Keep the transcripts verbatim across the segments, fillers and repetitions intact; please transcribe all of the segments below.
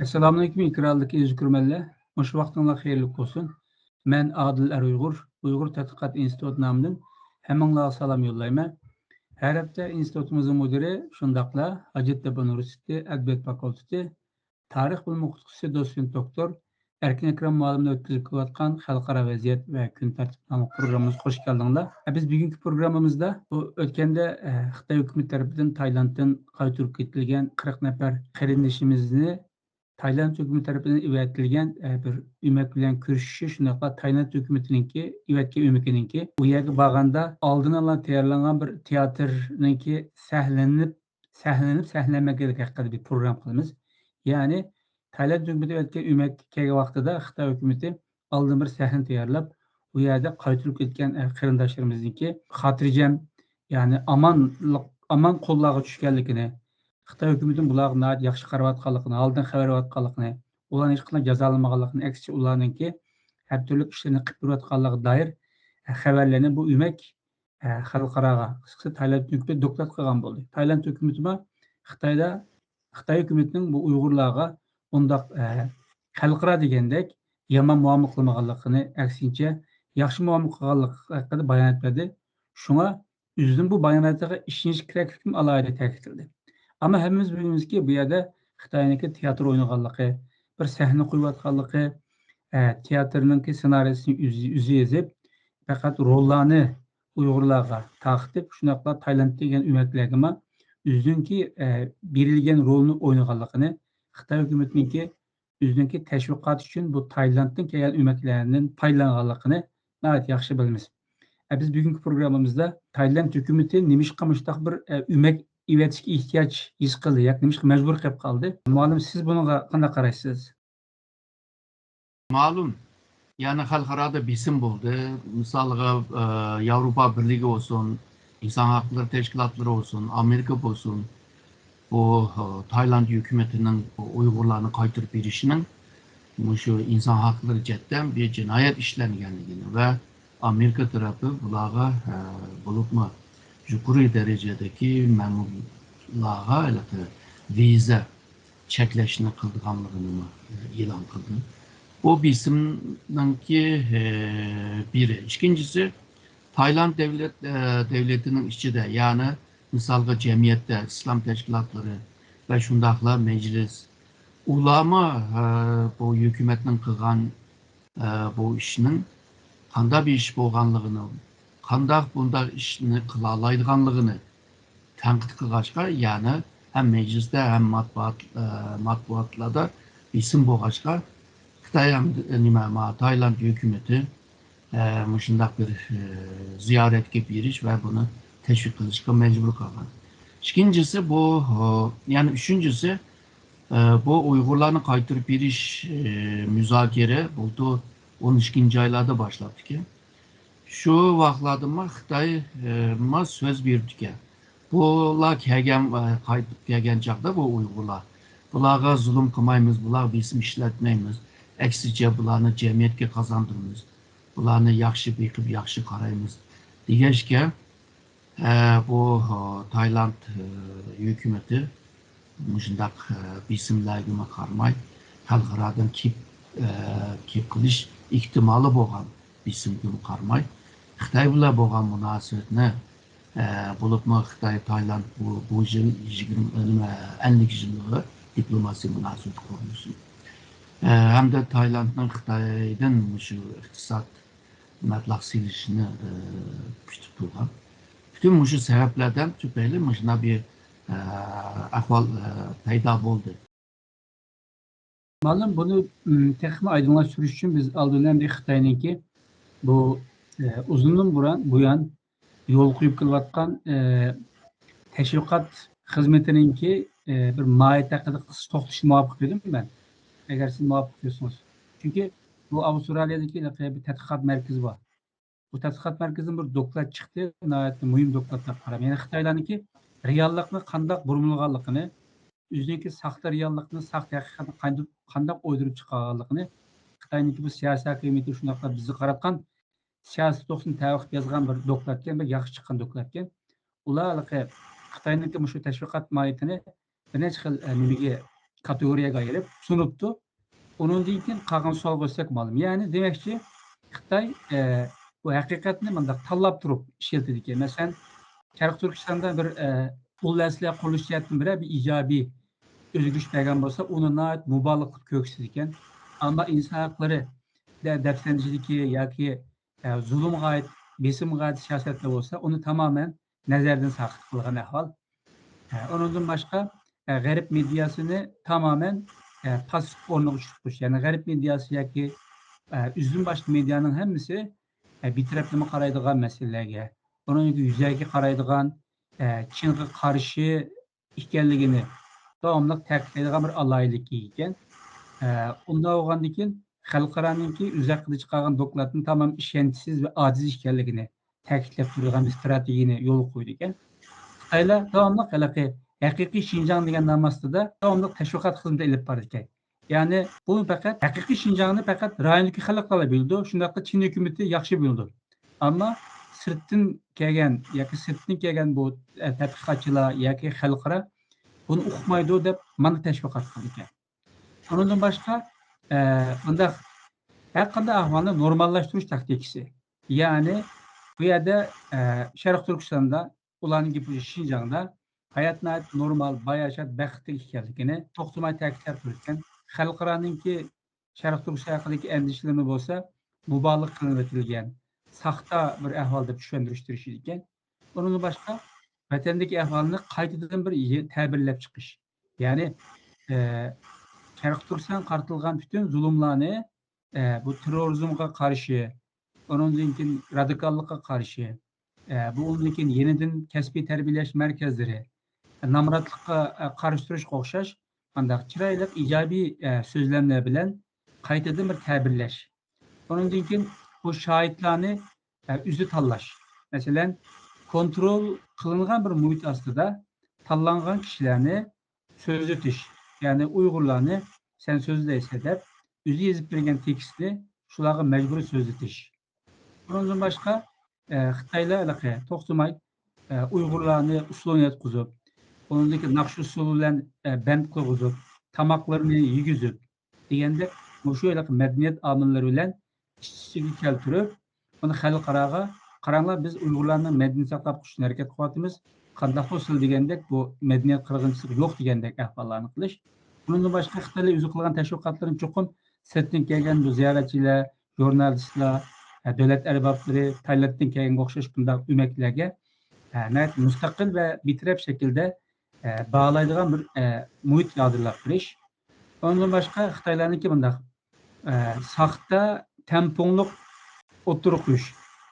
ئەسسالامۇئەلەيكۇم، ئىكراملىق ئىزكۈرمەنلەر. مۇشۇ ۋاقتىڭلار خەيرلىك بولسۇن. مەن ئادىل ئەر ئۇيغۇر، ئۇيغۇر تەتقىقات ئىنستىتۇتى نامىدىن ھەممىڭلارغا سالام يوللايمەن. ھەر ھەپتە ئىنستىتۇتىمىزنىڭ مۇدىرى، شۇنداقلا ھاجەتتەپە ئۇنىۋېرسىتېتى ئەدەبىيات فاكۇلتېتى تارىخ بۆلۈمى ئوقۇتقۇچىسى دوتسېنت دوكتور ئەركىن ئەكرەم مۇئەللىمنىڭ ئۆتكۈزۈپ كېلىۋاتقان خەلقئارا ۋەزىيەت ۋە كۈن تەرتىپى ناملىق پروگراممىمىزغا خۇش كەلدىڭلار. بىز بۈگۈنكى پروگراممىمىزدا بۇ ئۆتكەندە، ئە، خىتاي ھۆكۈمىتى تەرىپىدىن تايلاندتىن قايتۇرۇپ كېتىلگەن قىرىق نەپەر قېرىندىشىمىزنى تايلاند ھۆكۈمىتى تەرىپىدىن ئەۋەتىلگەن، ئە، بىر ئۆمەك بىلەن كۆرۈشۈشى، شۇنداقلا تايلاند ھۆكۈمىتىنىڭكى ئەۋەتكەن ئۆمىكىنىڭكى ئۇ يەرگە بارغاندا ئالدىن ئالا تەييارلانغان بىر تىياتىرنىڭكى سەھنىلىنىپ سەھنىلىنىپ سەھنىلەنمەكلىكى ھەققىدە بىر پروگرام قىلىمىز. يەنى تايلاند ھۆكۈمىتى ئۆتكەن ئۆمەككە كەلگەن ۋاقتىدا خىتاي ھۆكۈمىتى ئالدىن بىر سەھنە تەييارلاپ، ئۇ يەردە قايتۇرۇپ كەتكەن، ئە، قېرىنداشلىرىمىزنىڭكى خاتىرجەم، يەنى ئامانلىق، ئامان قوللارغا چۈشكەنلىكىنى، خىتاي ھۆكۈمىتىنىڭ بۇلارغا ناھايىتى ياخشى قاراۋاتقانلىقىنى، ھالىدىن خەۋەر ئېلىۋاتقانلىقىنى، ئۇلارنى ھېچقانداق جازالىمىغانلىقىنى، ئەكسىچە ئۇلارنىڭكى ھەر تۈرلۈك ئىشلىرىنى قىلىپ بېرىۋاتقانلىقىغا دائىر، ئە، خەۋەرلەرنى بۇ ئۆمەك ئە، خەلقئاراغا، قىسقىسى تايلاند ھۆكۈمىتى دوكلات قىلغان بولدى. تايلاند ھۆكۈمىتىمۇ خىتايدا، خىتاي ھۆكۈمىتىنىڭ بۇ ئۇيغۇرلارغا ئۇنداق، ئە، خەلقئارا دېگەندەك يامان مۇئامىلە قىلمىغانلىقىنى، ئەكسىنچە، ياخشى مۇئامىلە قىلغانلىقى ھەققىدە بايانات بەردى. شۇڭا ئۆزىنىڭ بۇ باياناتىغا ئىشىنىش كېرەكلىكىمۇ ئالاھىدە تەكىتلىدى. ئەمما ھەممىمىز بىلىمىزكى، بۇ يەردە خىتاينىڭكى تىياتىر ئوينىغانلىقى، بىر سەھنە قويۇۋاتقانلىقى، ئە، تىياتىرنىڭكى سېنارىيىسىنى ئۆزى، ئۆزى يېزىپ، پەقەت روللارنى ئۇيغۇرلارغا تارقىتىپ، شۇنداقلا تايلاند دېگەن ئۆمەكلەرگىمۇ ئۆزىنىڭكى، ئە، بېرىلگەن رولنى ئوينىغانلىقىنى، خىتاي ھۆكۈمىتىنىڭكى ئۆزىنىڭكى تەشۋىقاتى ئۈچۈن بۇ تايلاندتىن كەلگەن ئۆمەكلەردىن پايدىلانغانلىقىنى ناھايىتى ياخشى بىلىمىز. ئە، بىز بۈگۈنكى پروگراممىمىزدا تايلاند ھۆكۈمىتى نېمىشقا مۇشۇنداق بىر، ئە، ئۆمەك ئېۋەتىشكە ئېھتىياج ھېس قىلدى ياكى نېمىشقا مەجبۇر قېلىپ قالدى؟ مۇئەللىم، سىز بۇنىڭغا قانداق قارايسىز؟ مەلۇم، يەنى خەلقئارادا بېسىم بولدى. مىسالغا، ئە، ياۋروپا بىرلىكى بولسۇن، ئىنسان ھەقلىرى تەشكىلاتلىرى بولسۇن، ئامېرىكا بولسۇن، بۇ، ئە، تايلاند ھۆكۈمىتىنىڭ ئۇيغۇرلارنى قايتۇرۇپ بېرىشىنىڭ مۇشۇ ئىنسان ھەقلىرى جەھەتتىن بىر جىنايەت ئىشلەنگەنلىكىنى ۋە ئامېرىكا تەرەپى بۇلارغا، ئە، بولۇپمۇ يۇقىرى دەرىجىدىكى مەمۇرلارغا ھېلىقى ۋىزا چەكلەشنى قىلىدىغانلىقىنىمۇ، ئە، ئېلان قىلدى. بۇ بېسىمنىڭكى، ئە، بىرى. ئىككىنچىسى، تايلاند دەۋلەت، ئە، دەۋلىتىنىڭ ئىچىدە، يەنى مىسالغا جەمئىيەتتە ئىسلام تەشكىلاتلىرى ۋە شۇنداقلا مەجلىس، ئۇلارمۇ، ئە، بۇ ھۆكۈمەتنىڭ قىلغان ئە، بۇ ئىشنىڭ قانداق بىر ئىش بولغانلىقىنى، قانداق بۇنداق ئىشنى قىلالايدىغانلىقىنى تەنقىد قىلغاچقا، يەنى ھەم مەجلىستە، ھەم مەتبۇئات، ئە، مەتبۇئاتلاردا بېسىم بولغاچقا، خىتاي ھەم، نېمە، ما-، تايلاند ھۆكۈمىتى، ئە، مۇشۇنداق بىر، ئە، زىيارەتكە بېرىش ۋە بۇنى تەشۋىق قىلىشقا مەجبۇر قىلغان. ئىككىنچىسى بۇ، ئە، يەنى ئۈچىنچىسى، ئە، بۇ ئۇيغۇرلارنى قايتۇرۇپ بېرىش، ئە، مۇزاكىرە بۇلتۇر ئون ئىككىنچى ئايلاردا باشلاپتىكەن. شۇ ۋاقىتلاردىمۇ خىتاي، ئە، ما سۆز بېرىپتىكەن. بۇلار كەلگەن، ئە، قايتىپ كەلگەن چاغدا بۇ ئۇيغۇرلار، بۇلارغا زۇلۇم قىلمايمىز، بۇلارغا بېسىم ئىشلەتمەيمىز، ئەكسىچە بۇلارنى جەمئىيەتكە قازاندۇرىمىز، بۇلارنى ياخشى بېقىپ، ياخشى قارايمىز دېگەچكە، ئە، بۇ، ئە، تايلاند، ئە، ھۆكۈمىتى مۇشۇنداق، ئە، بېسىملەرگىمۇ قارىماي، خەلقئارادىن كېپ-، ئە، كېپ قىلىش ئېھتىمالى بولغان بېسىمگىمۇ قارىماي، خىتاي بىلەن بولغان مۇناسىۋەتنى، ئە، بولۇپمۇ خىتاي تايلاند بۇ، بۇ يىل يىگىرمە، نېمە، ئەللىك يىللىقى دىپلوماتىيە مۇناسىۋىتى قۇرۇلۇشى، ئە، ھەمدە تايلاندنىڭ خىتايدىن مۇشۇ ئىقتىساد مەبلەغ سېلىشىنى، ئە، كۈتۈپ تۇرغان. پۈتۈن مۇشۇ سەۋەبلەردىن تۈپەيلى مۇشۇنداق بىر، ئە، ئەھۋال، ئە، پەيدا بولدى. مۇئەللىم، بۇنى، م، تېخىمۇ ئايدىڭلاشتۇرۇش ئۈچۈن بىز ئالدى بىلەن بىر خىتاينىڭكى بۇ، ئە، ئۇزۇندىن بۇران، بۇيان يولغا قويۇپ كېلىۋاتقان، ئە، تەشۋىقات خىزمىتىنىڭكى، ئە، بىر ماھىيىتى ھەققىدە قىسقا توختىلىشنى مۇۋاپىق كۆردۈم مەن. ئەگەر سىز مۇۋاپىق كۆرسىڭىز. چۈنكى بۇ ئاۋسترالىيەدىكى ھېلىقى بىر تەتقىقات مەركىزى بار. بۇ تەتقىقات مەركىزىدىن بىر دوكلات چىقتى، ناھايىتى مۇھىم دوكلات دەپ قارايمەن. يەنى خىتايلارنىڭكى رېئاللىقنى قانداق بۇرمىلىغانلىقىنى، ئۆزىنىڭكى ساختا رېئاللىقنى، ساختا ھەقىقەتنى قانداق، قانداق ئويدۇرۇپ چىقارغانلىقىنى، خىتاينىڭكى بۇ سىياسىي ھاكىمىيىتى شۇنداقلا بىزگە قاراتقان سىياسىي توغرىسىدا تەۋە قىلىپ يازغان بىر دوكلاتكەن، بەك ياخشى چىققان دوكلاتكەن. ئۇلار ھېلىقى خىتاينىڭكى مۇشۇ تەشۋىقات ماھىيىتىنى بىر نەچچە خىل، ئە، نېمىگە، كاتېگورىيەگە ئايرىپ سۇنۇپتۇ. ئۇنىڭدىن كېيىن قالغان سوئالغا ئۆتسەك مالۇم. يەنى دېمەكچى، خىتاي، ئە، بۇ ھەقىقەتنى مۇنداق تاللاپ تۇرۇپ ئىشلىتىدىكەن. مەسىلەن، شەرقىي تۈركىستاندا بىر، ئە، ئۇل ئەسلىھە قۇرۇلۇش جەھەتتىن بىرەر بىر ئىجابىي ئۆزگىرىش بەرگەن بولسا، ئۇنى ناھايىتى مۇبالىغە قىلىپ كۆرسىتىدىكەن. ئەمما ئىنسان ھەقلىرى دە-، دەپسەندىچىلىكى ياكى، ئە، زۇلۇمغا ئائىت، بېسىمغا ئائىت سىياسەتلەر بولسا، ئۇنى تامامەن نەزەردىن ساقىت قىلغان ئەھۋال. ئە، ئۇنىڭدىن باشقا، ئە، غەرب مېدىياسىنى تامامەن، ئە، پاسسىپ ئورنىغا چۈشۈرۈپ قويۇش. يەنى غەرب مېدىياسى ياكى، ئە، ئۆزىدىن باشقا مېدىيانىڭ ھەممىسى، ئە، بىتەرەپلىمە قارايدىغان مەسىلىلەرگە، ئۇنىڭ يۈزەكى قارايدىغان، ئە، چىنغا قارشى ئىكەنلىكىنى داۋاملىق تەكىتلەيدىغان بىر ئالاھىدىلىككە ئىگە ئىكەن. ئە، ئۇنداق بولغاندىن كېيىن خەلقئارانىڭكى ئۆز ھەققىدە چىقارغان دوكلاتنىڭ تامام ئىشەنچسىز ۋە ئاجىز ئىكەنلىكىنى تەكىتلەپ تۇرىدىغان بىر ئىستراتېگىيەنى يولغا قويىدىكەن. خىتايلار داۋاملىق ھېلىقى ھەقىقىي شىنجاڭ دېگەن نام ئاستىدا داۋاملىق تەشۋىقات خىزمىتى ئېلىپ بارىدىكەن. يەنى بۇ پەقەت ھەقىقىي شىنجاڭنى پەقەت رايوندىكى خەلقلەر بىلىدۇ، شۇنداقلا چىن ھۆكۈمىتى ياخشى بىلىدۇ. ئەمما سىرتتىن كەلگەن ياكى سىرتتىن كەلگەن بۇ، ئە، تەتقىقاتچىلار ياكى خەلقئارا بۇنى ئۇقمايدۇ دەپ مانا تەشۋىقات قىلىدىكەن. ئۇنىڭدىن باشقا، ئە، بۇنداق ھەر قانداق ئەھۋالنى نورماللاشتۇرۇش تاكتىكىسى. يەنى بۇ يەردە، ئە، شەرقىي تۈركىستاندا، ئۇلارنىڭ گېپى شىنجاڭدا ھايات ناھايىتى نورمال، باياشات، بەختلىك ئىكەنلىكىنى توختىماي تەكىتلەپ تۇرىدىكەن. خەلقئارانىڭكى شەرقىي تۈركىستان ھەققىدىكى ئەندىشىلىرىمۇ بولسا مۇبالىغە قىلىنىۋېتىلگەن، ساختا بىر ئەھۋال دەپ چۈشەندۈرۈش تىرىشىدىكەن. ئۇنىڭدىن باشقا، ۋەتەندىكى ئەھۋالنى قايتىدىن بىر يې-، تەبىرلەپ چىقىش. يەنى، ئە، شەرقىي تۈركىستانغا قارىتىلغان پۈتۈن زۇلۇملارنى، ئە، بۇ تېررورىزمغا قارشى، ئۇنىڭدىن كېيىن رادىكاللىققا قارشى، ئە، بۇ ئۇنىڭدىن كېيىن يېنىدىن كەسپىي تەربىيەلەش مەركەزلىرى، نامراتلىققا، ئە، قارشى تۇرۇشقا ئوخشاش قانداق چىرايلىق ئىجابىي، ئە، سۆزلەملەر بىلەن قايتىدىن بىر تەبىرلەش. ئۇنىڭدىن كېيىن بۇ شاھىتلارنى، ئە، ئۆزى تاللاش. مەسىلەن، كونترول قىلىنغان بىر مۇھىت ئاستىدا تاللانغان كىشىلەرنى سۆزلىتىش، يەنى ئۇيغۇرلارنى سەن سۆزلەيسەن دەپ ئۆزى يېزىپ بەرگەن تېكىستنى شۇلارغا مەجبۇرىي سۆزلىتىش. بۇنىڭدىن باشقا، ئە، خىتايلار ھېلىقى توختىماي، ئە، ئۇيغۇرلارنى ئۇسسۇلغا ياتقۇزۇپ، ئۇنىڭدىن كېيىن ناخشا ئۇسسۇلى بىلەن، ئە، بەند قىلغۇزۇپ، تاماقلىرىنى يېگۈزۈپ دېگەندەك، مۇشۇ ھېلىقى مەدەنىيەت ئامىللىرى بىلەن ئىچ-ئىچىگە كەلتۈرۈپ، بۇنى خەلقئاراغا، قاراڭلار، بىز ئۇيغۇرلارنىڭ مەدەنىيىتىنى ساقلاپ قېلىشىنى ھەرىكەت قىلىۋاتىمىز، قانداقمۇ سىلەر دېگەندەك بۇ مەدەنىيەت قىرغىنچىلىقى يوق دېگەندەك ئەھۋاللارنى قىلىش. بۇنىڭدىن باشقا خىتايلار ئۆزى قىلغان تەشۋىقاتلىرىنى چوقۇم سىرتتىن كەلگەن بۇ زىيارەتچىلەر، ژۇرنالىستلار، ھە، دۆلەت ئەربابلىرى، تايلاندتىن كەلگەنگە ئوخشاش بۇنداق ئۆمەكلەرگە، ھە، ناھايىتى مۇستەقىل ۋە بىتەرەپ شەكىلدە، ھە، باھالايدىغان بىر، ھە، مۇھىت يارىتىلىپ بېرىش. ئۇنىڭدىن باشقا خىتايلارنىڭكى مۇنداق، ئە، ساختا تەڭپۇڭلۇق ئوتتۇرىغا قويۇش.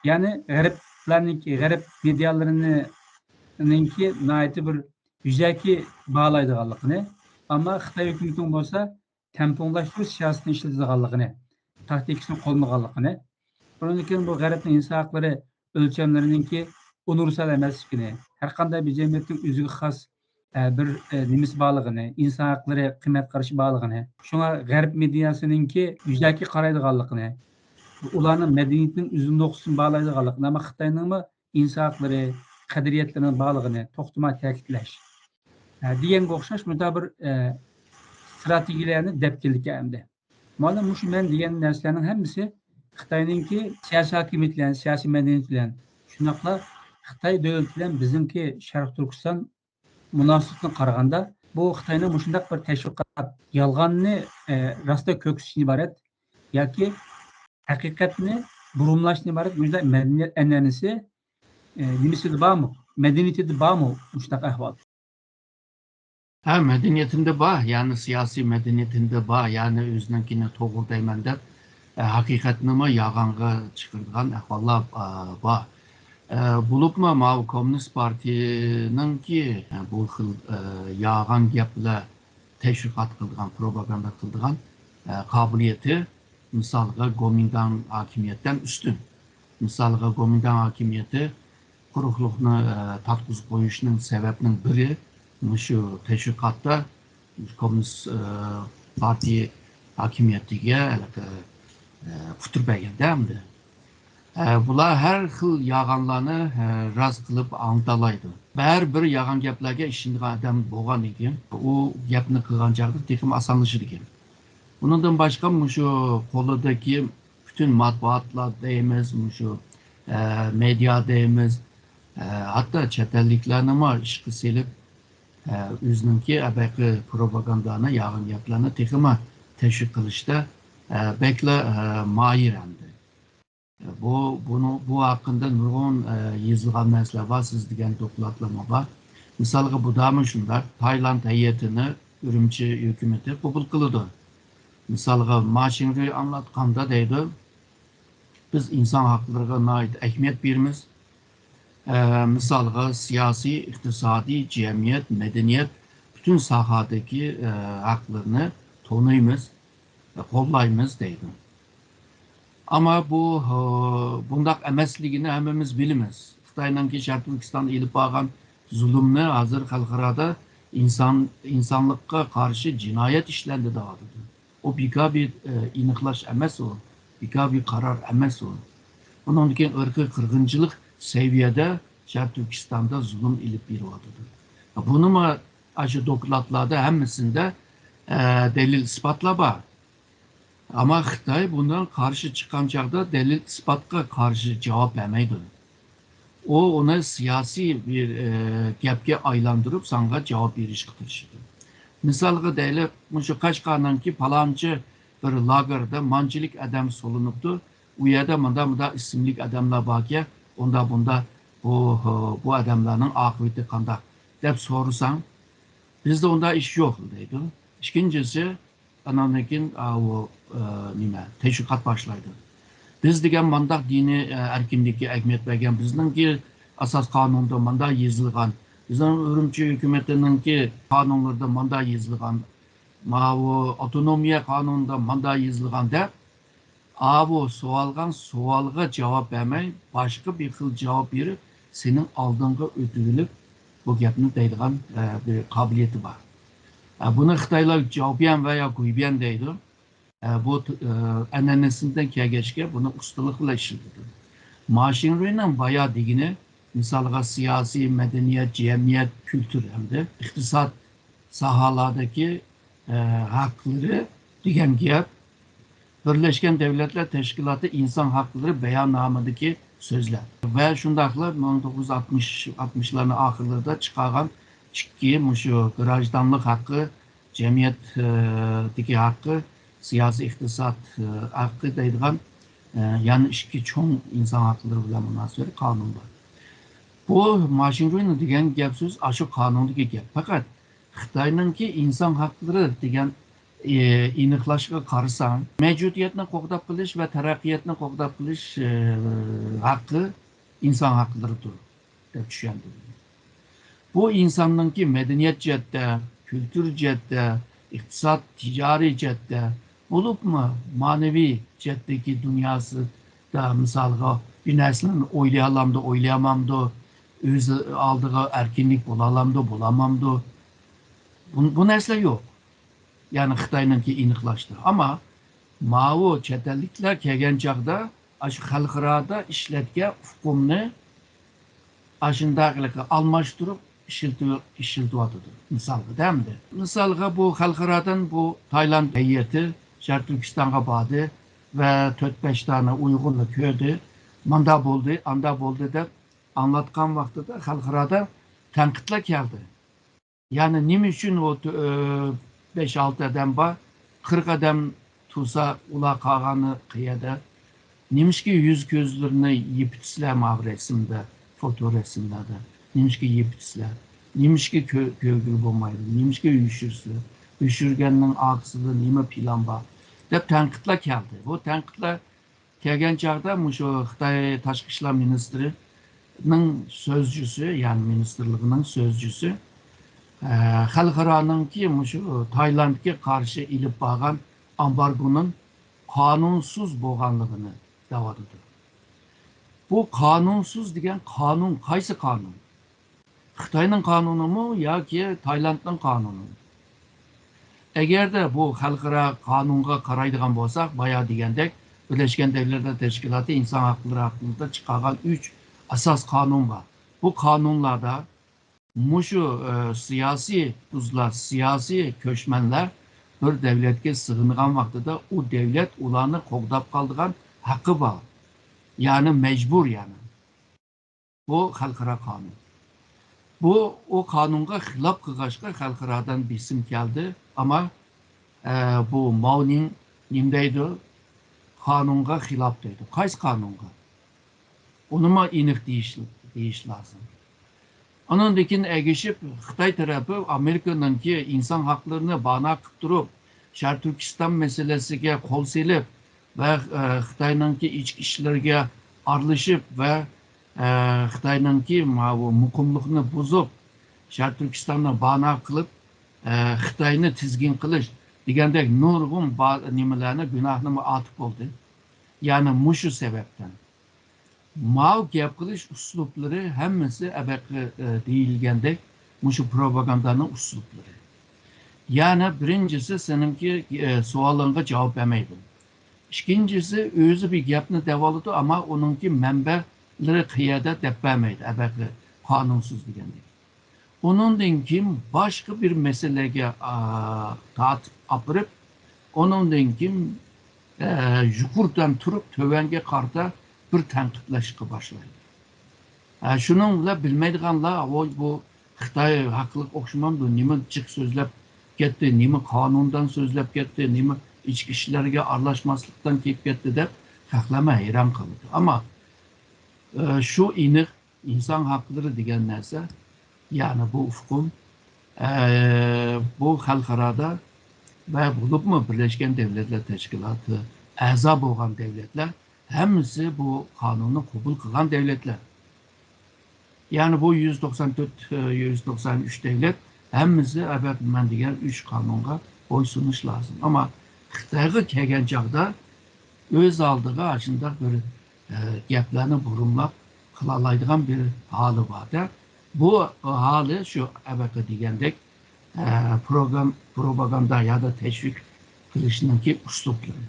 يەنى غەربلەرنىڭكى، غەرب مېدىيالىرىنىڭكى ناھايىتى بىر يۈزەكى باھالايدىغانلىقىنى، ئەمما خىتاي ھۆكۈمىتىنىڭ بولسا تەڭپۇڭلاشتۇرۇش سىياسىتىنى ئىشلىتىدىغانلىقىنى، تاكتىكىسىنى قوللىمىغانلىقىنى، ئۇنىڭدىن كېيىن بۇ غەربنىڭ ئىنسان ھەقلىرى ئۆلچەملىرىنىڭكى ئۇنىۋېرسال ئەمەسلىكىنى، ھەر قانداق بىر جەمئىيەتنىڭ ئۆزىگە خاس، ئە، بىر، ئە، نېمىسى بارلىقىنى، ئىنسان ھەقلىرى قىممەت قارىشى بارلىقىنى، شۇڭا غەرب مېدىياسىنىڭكى يۈزەكى قارايدىغانلىقىنى، ئۇلارنىڭ مەدەنىيىتىنىڭ ئۆزىنىڭ نۇقتىسىدىن باھالايدىغانلىقىنى، ئەمما خىتاينىڭمۇ ئىنسان ھەقلىرى، قەدرىيەتلىرىنىڭ بارلىقىنى توختىماي تەكىتلەش، ئە، دېگەنگە ئوخشاش مۇنداق بىر، ئە، ئىستراتېگىيەلەرنى دەپ كېلىدىكەن ئەمدى. مانا مۇشۇ مەن دېگەن نەرسىلەرنىڭ ھەممىسى خىتاينىڭكى سىياسىي ھاكىمىيىتى بىلەن، سىياسىي مەدەنىيىتى بىلەن، شۇنداقلا خىتاي دۆلىتى بىلەن بىزنىڭكى شەرقىي تۈركىستان مۇناسىۋىتىنى قارىغاندا، بۇ خىتاينىڭ مۇشۇنداق بىر تەشۋىقات، يالغاننى، ئە، راستتا كۆرسىتىشتىن ئىبارەت ياكى ھەقىقەتنى بۇرمىلاشتىن ئىبارەت مۇشۇنداق مەدەنىيەت ئەنئەنىسى، ئە، نېمىسىدە بارمۇ؟ مەدەنىيىتىدە بارمۇ مۇشۇنداق ئەھۋال؟ ھە، مەدەنىيىتىندە بار، يەنى سىياسىي مەدەنىيىتىندە بار، يەنى ئۆزىنىڭكىنى توغرا دەيمەن دەپ، ئە، ھەقىقەتنىمۇ يالغانغا چىقىرىدىغان ئەھۋاللار، ئە، بار. ئە، بولۇپمۇ ماۋۇ كوممۇنىست پارتىيىنىڭكى، ئە، بۇ خىل، ئە، يالغان گەپلەر تەشۋىقات قىلىدىغان، پروپاگاندا قىلىدىغان، ئە، قابىلىيىتى، مىسالغا، گومىنداڭ ھاكىمىيەتتىن ئۈستۈن. مىسالغا، گومىنداڭ ھاكىمىيىتى قۇرۇقلۇقنى، ئە، تارتقۇزۇپ قويۇشنىڭ سەۋەبنىڭ بىرى مۇشۇ تەشۋىقاتتا كوممۇنىست، ئە، پارتىيە ھاكىمىيىتىگە ھېلىقى، ئە، پۇتتۇرۇپ بەرگەندە ئەمدى. ئە، بۇلار ھەر خىل يالغانلارنى، ئە، راست قىلىپ ئاڭلىتالايدۇ. بەرىبىر يالغان گەپلەرگە ئىشىنىدىغان ئادەم بولغاندىن كېيىن، ئۇ گەپنى قىلغان چاغدا تېخىمۇ ئاسانلىشىدىكەن. ئۇنىڭدىن باشقا مۇشۇ قولىدىكى پۈتۈن مەتبۇئاتلار دەيمىز، مۇشۇ، ئە، مېدىيا دەيمىز، ئە، ھەتتا چەت ئەللىكلەرنىمۇ ئىشقا سېلىپ، ئە، ئۆزىنىڭكى ئەبەقى پروپاگاندانى، يالغان گەپلەرنى تېخىمۇ تەشۋىق قىلىشتا، ئە، بەكلا، ئە، ماھىر ئەمدى. بۇ، بۇنىڭ، بۇ ھەققىدە نۇرغۇن، ئە، يېزىلغان نەرسىلەر بار، سىز دېگەن دوكلاتلارمۇ بار. مىسالغا، بۇدامۇ شۇنداق، تايلاند ھەيئىتىنى ئۈرۈمچى ھۆكۈمىتى قوبۇل قىلىدۇ. مىسالغا، ما شىڭرۇي ئاڭلاتقاندا دەيدۇ، بىز ئىنسان ھەقلىرىغا ناھايىتى ئەھمىيەت بېرىمىز. ئە، مىسالغا، سىياسىي، ئىقتىسادىي، جەمئىيەت، مەدەنىيەت، پۈتۈن ساھەدىكى، ئە، ھەقلىرىنى تونۇيمىز، قوللايمىز دەيدۇ. ئەمما بۇ، ئە، بۇنداق ئەمەسلىكىنى ھەممىمىز بىلىمىز. خىتاينىڭكى شەرقىي تۈركىستاندا ئېلىپ بارغان زۇلۇمنى ھازىر خەلقئارادا ئىنسان، ئىنسانلىققا قارشى جىنايەت ئىشلەندى دەۋاتىدۇ. ئۇ بىكار بىر، ئە، ئېنىقلاش ئەمەس ئۇ. بىكار بىر قارار ئەمەس ئۇ. ئۇنىڭدىن كېيىن ئىرقىي قىرغىنچىلىق سەۋىيەدە شەرقىي تۈركىستاندا زۇلۇم ئېلىپ بېرىۋاتىدۇ. بۇنىمۇ ئاشۇ دوكلاتلاردا ھەممىسىندە، ئە، دەلىل ئىسپاتلار بار. ئەمما خىتاي بۇنىڭ قارشى چىققان چاغدا دەلىل ئىسپاتقا قارشى جاۋاب بەرمەيدۇ. ئۇ ئۇنى سىياسىي بىر، ئە، گەپكە ئايلاندۇرۇپ، ساڭا جاۋاب بېرىشكە تىرىشىدۇ. مىسالغا دەيلى، مۇشۇ قەشقەرنىڭكى پالانچى بىر لاگېردا مانچىلىك ئادەم سولىنىپتۇ. ئۇ يەردە مۇنداق، مۇنداق ئىسىملىك ئادەملەر باركەن، ئۇنداق، بۇنداق، بۇ، بۇ ئادەملەرنىڭ ئاقىۋىتى قانداق دەپ سورىساڭ، بىزدە ئۇنداق ئىش يوق دەيدۇ. ئىككىنچىسى، ئاناندىن كېيىن، ئاۋۇ، ئە، نېمە، تەشۋىقات باشلايدۇ. بىز دېگەن مانداق دىنىي، ئە، ئەركىنلىككە ئەھمىيەت بەرگەن، بىزنىڭكى ئاساس قانۇندا مانداق يېزىلغان، بىزنىڭ ئۈرۈمچى ھۆكۈمىتىنىڭكى قانۇنلىرىدا مانداق يېزىلغان، ماۋۇ ئاپتونومىيە قانۇنىدا مانداق يېزىلغان دەپ، ئاۋۇ سوئالغان سوئالغا جاۋاب بەرمەي، باشقا بىر خىل جاۋاب بېرىپ، سېنىڭ ئالدىڭغا ئۆتۈۋېلىپ، بۇ گەپنى دەيدىغان، ئە، بىر قابىلىيىتى بار. ئە، بۇنى خىتايلار جاۋبيەن ۋە يا گۇيبيەن دەيدۇ. ئە، بۇ، ئە، ئەنئەنىسىدىن كەلگەچكە بۇنى ئۇستىلىق بىلەن ئىشلىتىدۇ. ما شىڭرۇينىڭ بايا دېگىنى، مىسالغا، سىياسىي، مەدەنىيەت، جەمئىيەت، كۈلتۈر ھەمدە ئىقتىساد ساھەلەردىكى، ئە، ھەقلىرى دېگەن گەپ بىرلەشكەن دەۋلەتلەر تەشكىلاتى ئىنسان ھەقلىرى باياننامىدىكى سۆزلەر ۋە شۇنداقلا مىڭ توققۇز يۈز ئاتمىش، ئاتمىشلارنىڭ ئاخىرلىرىدا چىقارغان ئىككى مۇشۇ گراژدانلىق ھەققى، جەمئىيەتتىكى ھەققى، سىياسىي ئىقتىساد، ئە، ھەققى دەيدىغان، ئە، يەنە ئىككى چوڭ ئىنسان ھەقلىرى بىلەن مۇناسىۋەتلىك قانۇن بار. بۇ ما شىڭرۇينىڭ دېگەن گەپ سۆز ئاشۇ قانۇندىكى گەپ. پەقەت خىتاينىڭكى ئىنسان ھەقلىرى دېگەن، ئى، ئېنىقلاشقا قارىساڭ، مەۋجۇدىيەتنى قوغداپ قېلىش ۋە تەرەققىياتنى قوغداپ قېلىش، ئى، ھەققى ئىنسان ھەقلىرىدۇر دەپ چۈشەندۈردى. بۇ ئىنساننىڭكى مەدەنىيەت جەھەتتە، كۈلتۈر جەھەتتە، ئىقتىساد، تىجارىي جەھەتتە، بولۇپمۇ مەنىۋى جەھەتتىكى دۇنياسىدا، مىسالغا، بىر نەرسىلەرنى ئويلىيالامدۇ، ئويلىيالمامدۇ، ئۆز ئالدىغا ئەركىنلىك بولالامدۇ، بولالمامدۇ؟ بۇ، بۇ نەرسىلەر يوق. يەنى خىتاينىڭكى ئېنىقلاشتا. ئەمما ماۋۇ چەت ئەللىكلەر كەلگەن چاغدا ئاشۇ خەلقئارادا ئىشلەتكەن ئۇقۇمنى ئاشۇنداق ئالماشتۇرۇپ ئىشلىتىۋ-، ئىشلىتىۋاتىدۇ. مىسالغا دەمدى. مىسالغا بۇ خەلقئارادىن بۇ تايلاند ھەيئىتى شەرقىي تۈركىستانغا باردى ۋە تۆت بەش دانە ئۇيغۇرنى كۆردى. ماندا بولدى، ئاندا بولدى دەپ ئاڭلاتقان ۋاقتىدا خەلقئارادا تەنقىدلەر كەلدى. يەنى نېمە ئۈچۈن ئۇ تۆ-، ئۆ، بەش ئالتە ئادەم بار، قىرىق ئادەم تۇرسا، ئۇلار قالغانى قەيەردە؟ نېمىشقا يۈز كۆزلىرىنى يېپىتىسىلەر ماۋۇ رەسىمدە، فوتو رەسىملەردە؟ نېمىشقا يېپىتىسىلەر؟ نېمىشقا كۆ-، كۆرگىلى بولمايدۇ؟ نېمىشقا يوشۇرىسىلەر؟ يوشۇرگەننىڭ ئارقىسىدا نېمە پىلان بار؟ دەپ تەنقىدلەر كەلدى. بۇ تەنقىدلەر كەلگەن چاغدا مۇشۇ خىتاي تاشقى ئىشلار مىنىستىرىنىڭ سۆزچىسى، يەنى مىنىستىرلىقىنىڭ سۆزچىسى، ئە، خەلقئارانىڭكى مۇشۇ تايلاندقا قارشى ئېلىپ بارغان ئامبارگونىڭ قانۇنسىز بولغانلىقىنى دەۋاتىدۇ. بۇ قانۇنسىز دېگەن قانۇن قايسى قانۇن؟ خىتاينىڭ قانۇنىمۇ ياكى تايلاندنىڭ قانۇنىمۇ؟ ئەگەردە بۇ خەلقئارا قانۇنغا قارايدىغان بولساق، بايا دېگەندەك، بىرلەشكەن دەۋلەتلەر تەشكىلاتى ئىنسان ھەقلىرى ھەققىدە چىقارغان ئۈچ ئاساس قانۇن بار. بۇ قانۇنلاردا مۇشۇ، ئە، سىياسىي تۇزلار، سىياسىي كۆچمەنلەر بىر دەۋلەتكە سىغىنغان ۋاقتىدا ئۇ دەۋلەت ئۇلارنى قوغداپ قالىدىغان ھەققى بار. يەنى مەجبۇر، يەنى. بۇ خەلقئارا قانۇن. بۇ، ئۇ قانۇنغا خىلاپ قىلغاچقا خەلقئارادىن بېسىم كەلدى. ئەمما، ئە، بۇ ماۋنىڭ نېمە دەيدۇ؟ قانۇنغا خىلاپ دەيدۇ. قايسى قانۇنغا؟ ئۇنىمۇ ئېنىق دېيىش، دېيىش لازىم. ئانىڭدىن كېيىن ئەگىشىپ، خىتاي تەرەپى ئامېرىكىنىڭكى ئىنسان ھەقلىرىنى بانا قىلىپ تۇرۇپ، شەرقىي تۈركىستان مەسىلىسىگە قول سېلىپ ۋە، ئە، خىتاينىڭكى ئىچكى ئىشلىرىغا ئارىلىشىپ ۋە، ئە، خىتاينىڭكى ماۋۇ مۇقىملىقنى بۇزۇپ، شەرقىي تۈركىستاننى بانا قىلىپ، ئە، خىتاينى تىزگىن قىلىش دېگەندەك نۇرغۇن با-، نېمىلەرنى، گۇناھنىمۇ ئارتىپ بولدى. يەنى مۇشۇ سەۋەبتىن. ماۋۇ گەپ قىلىش ئۇسلۇبلىرى ھەممىسى ئەبەقى، ئە، دېيىلگەندەك مۇشۇ پروپاگاندانىڭ ئۇسلۇبلىرى. يەنى بىرىنچىسى سېنىڭكى، ئە، سوئالىڭغا جاۋاب بەرمەيدۇ. ئىككىنچىسى ئۆزى بىر گەپنى دەۋالىدۇ، ئەمما ئۇنىڭكى مەنبەلىرى قەيەردە دەپ بەرمەيدۇ، ئەبەقى قانۇنسىز دېگەندەك. ئۇنىڭدىن كېيىن باشقا بىر مەسىلىگە، ئا، تارتىپ ئاپىرىپ، ئۇنىڭدىن كېيىن، ئە، يۇقىرىدىن تۇرۇپ تۆۋەنگە قارىتا بىر تەنقىدلەشكە باشلايدۇ. ئە، شۇنىڭ بىلەن بىلمەيدىغانلار، ۋوي، بۇ خىتاي ھەقلىق ئوخشىمامدۇ، نېمە جىق سۆزلەپ كەتتى، نېمە قانۇندىن سۆزلەپ كەتتى، نېمە ئىچكى ئىشلارغا ئارىلاشماسلىقتىن كېلىپ كەتتى دەپ خەقلەرمۇ ھەيران قالىدۇ. ئەمما، ئە، شۇ ئېنىق، ئىنسان ھەقلىرى دېگەن نەرسە، يەنى بۇ ئۇقۇم، ئە، بۇ خەلقئارادا ۋە بولۇپمۇ بىرلەشكەن دەۋلەتلەر تەشكىلاتى ئەزا بولغان دەۋلەتلەر ھەممىسى بۇ قانۇننى قوبۇل قىلغان دەۋلەتلەر. يەنى بۇ يۈز توقسان تۆت، يۈز توقسان ئۈچ دەۋلەت ھەممىسى ئەبەت مەن دېگەن ئۈچ قانۇنغا بويسۇنۇش لازىم. ئەمما خىتايغا كەلگەن چاغدا ئۆز ئالدىغا ئاشۇنداق بىر، ئە، گەپلەرنى بۇرۇملاپ قىلالايدىغان بىر ھالى بار-دە. بۇ ھالى شۇ ئەبەقە دېگەندەك، ئە، پروگرام-، پروپاگاندا يادا تەشۋىق قىلىشنىڭكى ئۇسلۇبلىرى.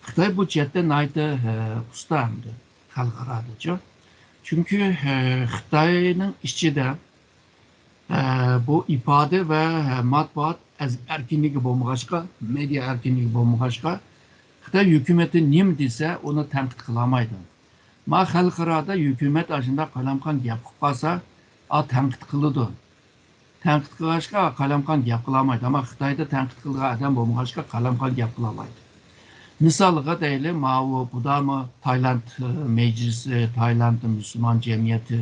خىتاي بۇ جەھەتتە ناھايىتى، ئە، ئۇستا ھەمدە خەلقئارادىچۇ. چۈنكى، ئە، خىتاينىڭ ئىچىدە، ئە، بۇ ئىپادە ۋە، ئە، مەتبۇئات ئەز-، ئەركىنلىكى بولمىغاچقا، مېدىيا ئەركىنلىكى بولمىغاچقا، خىتاي ھۆكۈمىتى نېمە دېسە، ئۇنى تەنقىد قىلالمايدۇ. ما خەلقئارادا ھۆكۈمەت ئاشۇنداق قالايمىقان گەپ قىلىپ قالسا، ئا، تەنقىد قىلىدۇ. تەنقىد قىلغاچقا قالايمىقان گەپ قىلالمايدۇ. ئەمما خىتايدا تەنقىد قىلىدىغان ئادەم بولمىغاچقا قالايمىقان گەپ قىلالايدۇ. مىسالغا دەيلى، ماۋۇ بۇدامۇ تايلاند، ئە، مەجلىسى، تايلاند مۇسۇلمان جەمئىيىتى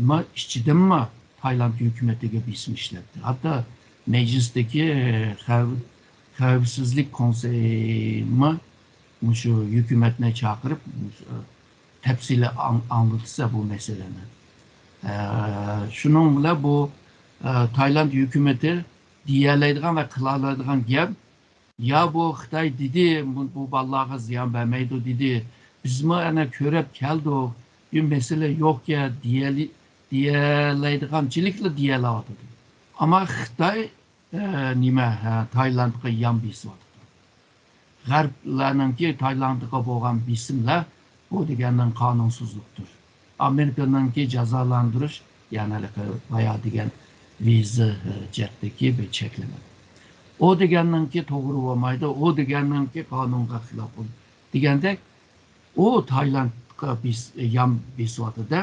ما ئىچىدىنمۇ تايلاند ھۆكۈمىتىگە بېسىم ئىشلەتتى. ھەتتا مەجلىستىكى، ئە، خەۋ-، خەۋپسىزلىك كونسېيىمۇ مۇشۇ ھۆكۈمەتنى چاقىرىپ، مۇشۇ تەپسىلىي ئاڭ-، ئاڭلىتسا بۇ مەسىلىنى. ئە، شۇنىڭ بىلەن بۇ، ئە، تايلاند ھۆكۈمىتى دېيەلەيدىغان ۋە قىلالايدىغان گەپ، يا بۇ خىتاي دېدى، بۇ، بۇ بالىلارغا زىيان بەرمەيدۇ دېدى. بىزمۇ ئەنە كۆرۈپ كەلدۇق، بىر مەسىلە يوقكەن دېيەلى-، دېيەلەيدىغانچىلىكلا دېيەلەۋاتىدۇ. ئەمما خىتاي، ئە، نېمە، ھە، تايلاندقا يان بېسىۋاتىدۇ. غەربلەرنىڭكى تايلاندقا بولغان بېسىملەر، بۇ دېگەننىڭ قانۇنسىزلىقتۇر. ئامېرىكىنىڭكى جازالاندۇرۇش، يەنى ھېلىقى بايا دېگەن ۋىزا، ئە، جەھەتتىكى بىر چەكلىمە. ئۇ دېگەننىڭكى توغرا بولمايدۇ، ئۇ دېگەننىڭكى قانۇنغا خىلاپ بولىدۇ دېگەندەك، ئۇ تايلاندقا بېس-، يان بېسىۋاتىدۇ.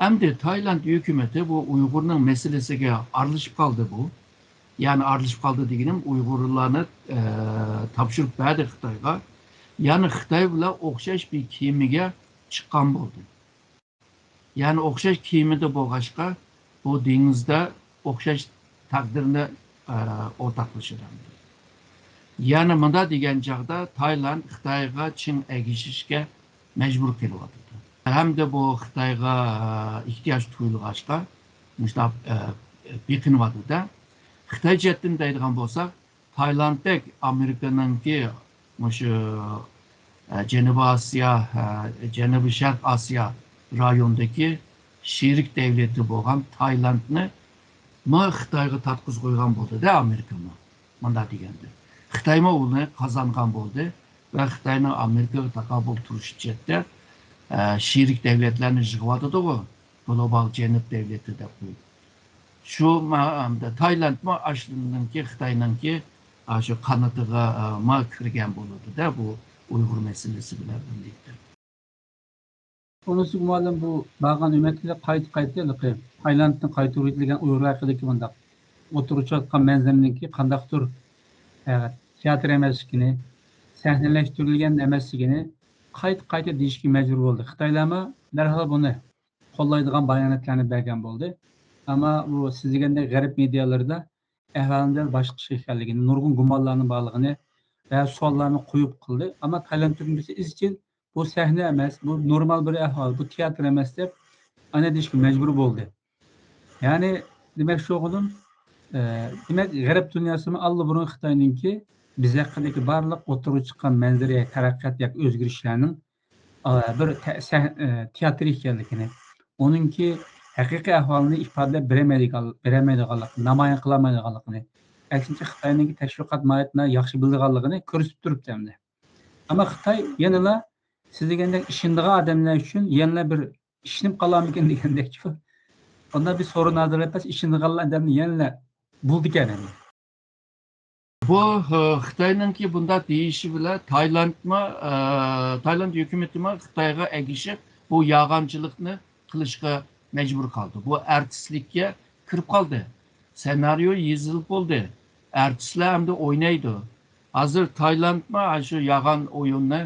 ئەمدى تايلاند ھۆكۈمىتى بۇ ئۇيغۇرنىڭ مەسىلىسىگە ئارىلىشىپ قالدى بۇ. يەنى ئارىلىشىپ قالدى دېگىنىم، ئۇيغۇرلارنى، ئە، تاپشۇرۇپ بەردى خىتايغا. يەنى خىتاي بىلەن ئوخشاش بىر كېمىگە چىققان بولدى. يەنى ئوخشاش كېمىدە بولغاچقا، بۇ دېڭىزدا ئوخشاش تەقدىرنى، ئە، ئورتاقلىشىدۇ. يەنى مۇنداق دېگەن چاغدا تايلاند خىتايغا چىڭ ئەگىشىشكە مەجبۇر قېلىۋاتىدۇ. ھەمدە بۇ خىتايغا، ئە، ئېھتىياج تۇيۇلغاچقا مۇشۇنداق، ئە، بېقىنىۋاتىدۇ-دە. خىتاي جەھەتتىن دەيدىغان بولساق، تايلاندتەك ئامېرىكىنىڭكى مۇشۇ، ئە، جەنۇبىي ئاسىيا، ئە، جەنۇبىي شەرق ئاسىيا رايونىدىكى شېرىك دەۋلىتى بولغان تايلاندنى ما خىتايغا تارتقۇزۇپ قويغان بولدى-دە ئامېرىكىمۇ. مۇنداق دېگەندە، خىتايمۇ ئۇنى قازانغان بولدى. ۋە خىتاينىڭ ئامېرىكىغا تاقابىل تۇرۇش جەھەتتە، ئە، شېرىك دەۋلەتلەرنى يىغىۋاتىدىغۇ، گلوبال جەنۇب دەۋلىتى دەپ قويۇپ. شۇ ما-، ئەمدى تايلاندمۇ ئاشۇنىڭكى، خىتاينىڭكى، ئاشۇ قانىتىغا، ئە، ما كىرگەن بولىدۇ-دە، بۇ ئۇيغۇر مەسىلىسى بىلەن بىرلىكتە. ئۇنىسى گۇمانەن بۇ بارغان ھۆكۈمەتكە قايتا-قايتا ھېلىقى تايلاندتىن قايتۇرۇۋېتىلگەن ئۇيغۇر ھەققىدىكى مۇنداق ئوتتۇرىغا چىقىۋاتقان مەنزىرىنىڭكى قانداقتۇر، ئە، تىياتىر ئەمەسلىكىنى، سەھنىلەشتۈرۈلگەن ئەمەسلىكىنى قايتا-قايتا دېيىشكە مەجبۇر بولدى. خىتايلارمۇ دەرھال بۇنى قوللايدىغان باياناتلارنى بەرگەن بولدى. ئەمما بۇ سىز دېگەندەك غەرب مېدىيالىرىدا ئەھۋالنىڭ باشقىچە ئىكەنلىكىنى، نۇرغۇن گۇمانلارنىڭ بارلىقىنى ۋە سوئاللارنى قويۇپ قىلدى. ئەمما تايلاند ھۆكۈمىتى ئىزچىل بۇ سەھنە ئەمەس، بۇ نورمال بىر ئەھۋال، بۇ تىياتىر ئەمەس دەپ ئانا دېيىشكە مەجبۇر بولدى. يەنى دېمەكچى بولغىنىم، ئە، دېمەك، غەرب دۇنياسىمۇ ئاللىبۇرۇن خىتاينىڭكى بىز ھەققىدىكى بارلىق ئوتتۇرىغا چىققان مەنزىرە، تەرەققىيات ياكى ئۆزگىرىشلەرنىڭ، ئە، بىر تە-، سەھ-، ئە، تىياتىر ئىكەنلىكىنى، ئۇنىڭكى ھەقىقىي ئەھۋالىنى ئىپادىلەپ بېرەلمەيدىغان، بېرەلمەيدىغانلىقىنى، نامايان قىلالمايدىغانلىقىنى، ئەكسىنچە خىتاينىڭكى تەشۋىقات ماھىيىتىنى ياخشى بىلىدىغانلىقىنى كۆرسىتىپ تۇرۇپتۇ ئەمدى. ئەمما خىتاي يەنىلا سىز دېگەندەك ئىشىنىدىغان ئادەملەر ئۈچۈن يەنىلا بىر ئىشىنىپ قالارمىكىن دېگەندەكچۇ. ئۇنداق بىر سورۇن ھازىرلاپ بەرسە ئىشىنىدىغان ئادەمنى يەنىلا بولىدىكەن ئەمدى. بۇ، ئە، خىتاينىڭكى بۇنداق دېيىشى بىلەن تايلاندمۇ، ئە، تايلاند ھۆكۈمىتىمۇ خىتايغا ئەگىشىپ بۇ يالغانچىلىقنى قىلىشقا مەجبۇر قالدى. بۇ ئارتىسلىككە كىرىپ قالدى. سېنارىيو يېزىلىپ بولدى. ئارتىسلار ئەمدى ئوينايدۇ. ھازىر تايلاندمۇ شۇ يالغان ئويۇننى،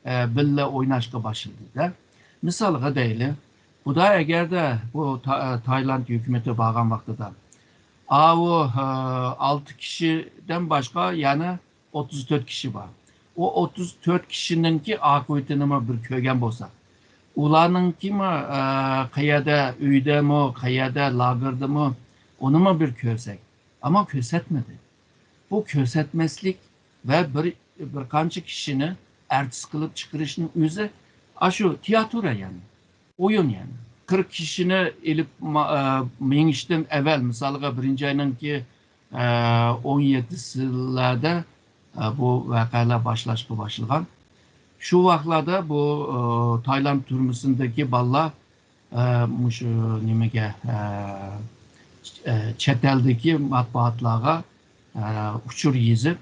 ئە، بىللە ئويناشقا باشلىدى-دە. مىسالغا دەيلى، خۇدا ئەگەردە بۇ تا-، ئە، تايلاند ھۆكۈمىتى بارغان ۋاقتىدا، ئاۋۇ، ئە، ئالتە كىشىدىن باشقا يەنە ئوتتۇز تۆت كىشى بار. ئۇ ئوتتۇز تۆت كىشىنىڭكى ئاقىۋىتىنىمۇ بىر كۆرگەن بولساق، ئۇلارنىڭكىمۇ، ئە، قەيەردە، ئۆيدىمۇ، قەيەردە، لاگېردىمۇ، ئۇنىمۇ بىر كۆرسەك. ئەمما كۆرسەتمىدى. بۇ كۆرسەتمەسلىك ۋە بىر، بىر قانچە كىشىنى ئارتىس قىلىپ چىقىرىشنىڭ ئۆزى ئاشۇ تىياتىر يەنى. ئويۇن يەنى. قىرىق كىشىنى ئېلىپ ما-، ئە، مېڭىشتىن ئەۋەل، مىسالغا، بىرىنچى ئاينىڭكى، ئە، ئون يەتتىسىلەردە، ئە، بۇ ۋەقەلەر باشلاشقا باشلىغان. شۇ ۋاقىتلاردا بۇ، ئە، تايلاند تۈرمىسىندىكى بالىلار، ئە، مۇشۇ نېمىگە، ئە، ئە، چەت ئەلدىكى مەتبۇئاتلارغا، ئە، ئۇچۇر يېزىپ،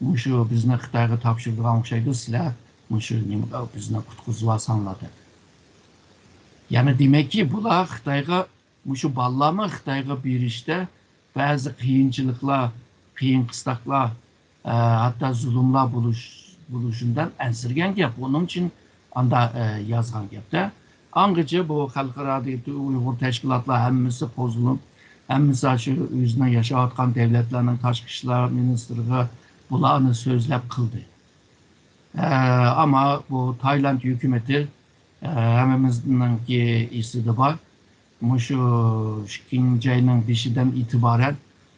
مۇشۇ بىزنى خىتايغا تاپشۇرىدىغان ئوخشايدۇ، سىلەر مۇشۇ نېمە، بىزنى قۇتقۇزۇۋالساڭلار دەپ. يەنى دېمەككى، بۇلار خىتايغا، مۇشۇ بالىلارمۇ خىتايغا بېرىشتە بەزى قىيىنچىلىقلار، قىيىن قىستاقلار، ئە، ھەتتا زۇلۇملار بولۇش، بولۇشىدىن ئەنسىرىگەن گەپ. ئۇنىڭ ئۈچۈن ئاندا، ئە، يازغان گەپتە. ئاڭغىچە بۇ خەلقئارادىكى ئۇيغۇر تەشكىلاتلار ھەممىسى قوزغىلىپ، ھەممىسى شۇ ئۆزىنىڭ ياشاۋاتقان دەۋلەتلەرنىڭ تاشقى ئىشلار مىنىستىرىغا بۇلارنى سۆزلەپ قىلدى. ئە، ئەمما بۇ تايلاند ھۆكۈمىتى، ئە، ھەممىمىزنىڭكى ئېسىدە بار. مۇشۇ ئىككىنچى ئاينىڭ بېشىدىن ئېتىبارەن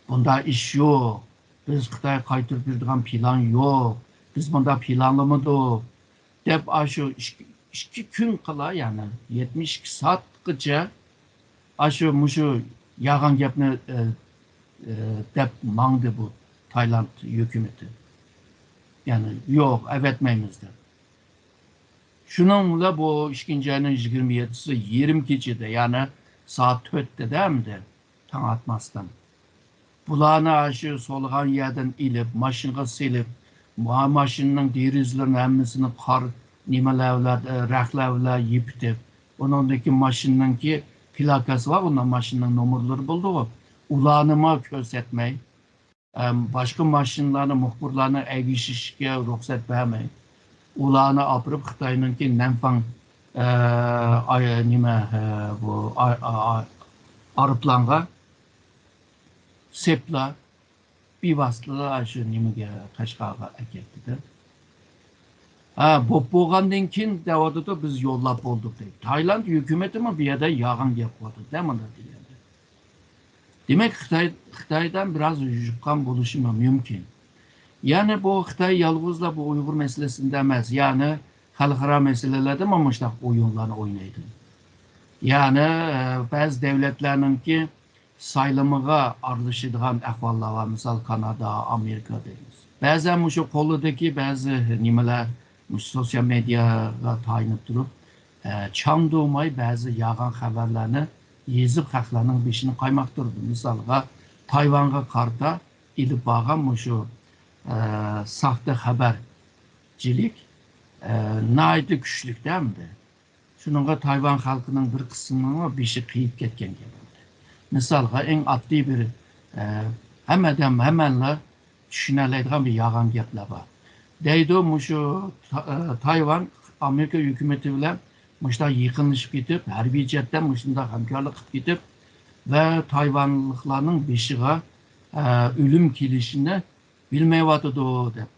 بۇنداق ئىش يوق. بىز خىتايغا قايتۇرۇپ بېرىدىغان پىلان يوق. بىز بۇنداق پىلانلىمىدۇق. دەپ ئاشۇ ئىككى، ئىككى كۈن قالا، يەنى يەتمىش ئىككى سائەتقىچە ئاشۇ مۇشۇ يالغان گەپنى، ئە، ئە، دەپ ماڭدى بۇ تايلاند ھۆكۈمىتى. يەنى يوق، ئەۋەتمەيمىز دەپ. شۇنىڭ بىلەن بۇ ئىككىنچى ئاينىڭ يىگىرمە يەتتىسى يېرىم كېچىدە، يەنى سائەت تۆتتىدە ئەمدى تاڭ ئاتماستىن. بۇلارنى ئاشۇ سولىغان يەردىن ئېلىپ، ماشىنىغا سېلىپ، ما-، ماشىنىنىڭ دېرىزىلىرىنى ھەممىسىنى قار، نېمىلەر بىلەن، ئە، رەختلەر بىلەن يېپىتىپ، ئۇنىڭدىن كېيىن ماشىنىنىڭكى پلاكاسى بار، ئۇنىڭ ماشىنىنىڭ نومۇرلىرى بولىدىغۇ، ئۇلارنىمۇ كۆرسەتمەي، ئەم، باشقا ماشىنىلارنى، مۇخبىرلارنى ئەگىشىشكە رۇخسەت بەرمەي، ئۇلارنى ئاپىرىپ خىتاينىڭكى نەنفاڭ، ئە، ئاي-، نېمە، ئە، بۇ ئا-، ئا-، ئا-، ئايروپىلانغا سېپلا، بىۋاسىتىلا شۇ نېمىگە، قەشقەرگە ئەكەتتىدە. ھە، بوپ بولغاندىن كېيىن دەۋاتىدۇ، بىز يوللاپ بولدۇق دەيدۇ. تايلاند ھۆكۈمىتىمۇ بۇ يەردە يالغان گەپ قىلىۋاتىدۇ دە، مانا دېگەندە. دېمەك، خىتاي، خىتايدىن بىراز يۇققان بولۇشى مۇمكىن. يەنى بۇ خىتاي يالغۇزلا بۇ ئۇيغۇر مەسىلىسىدە ئەمەس، يەنى خەلقئارا مەسىلىلەردە مانا مۇشۇنداق ئويۇنلارنى ئوينايدۇ. يەنى، ئە، بەزى دەۋلەتلەرنىڭكى سايلىمىغا ئارىلىشىدىغان ئەھۋاللار بار. مىسال، كانادا، ئامېرىكا دەيمىز. بەزەن مۇشۇ قولىدىكى بەزى نېمىلەر، مۇشۇ سوتسىيال مېدىياغا تايىنىپ تۇرۇپ، ئە، چاندۇرماي بەزى يالغان خەۋەرلەرنى يېزىپ، خەقلەرنىڭ بېشىنى قايماقتۇردى. مىسالغا، تايۋانغا قارىتا ئېلىپ بارغان مۇشۇ، ئە، ساختا خەۋەرچىلىك، ئە، ناھايىتى كۈچلۈكتە ئەمدى. شۇنىڭغا تايۋان خەلقىنىڭ بىر قىسمىنىڭ بېشى قېيىپ كەتكەن گەپ. مىسالغا، ئەڭ ئاددىي بىر، ئە، ھەممە ئادەم، ھەممەنلا چۈشىنەلەيدىغان بىر يالغان گەپلەر بار. دەيدۇ، مۇشۇ تا-، ئە، تايۋان ئامېرىكا ھۆكۈمىتى بىلەن مۇشۇنداق يېقىنلىشىپ كېتىپ، ھەربىي جەھەتتە مۇشۇنداق ھەمكارلىق قىلىپ كېتىپ ۋە تايۋانلىقلارنىڭ بېشىغا، ئە، ئۆلۈم كېلىشىنى بىلمەيۋاتىدۇ، دەپ.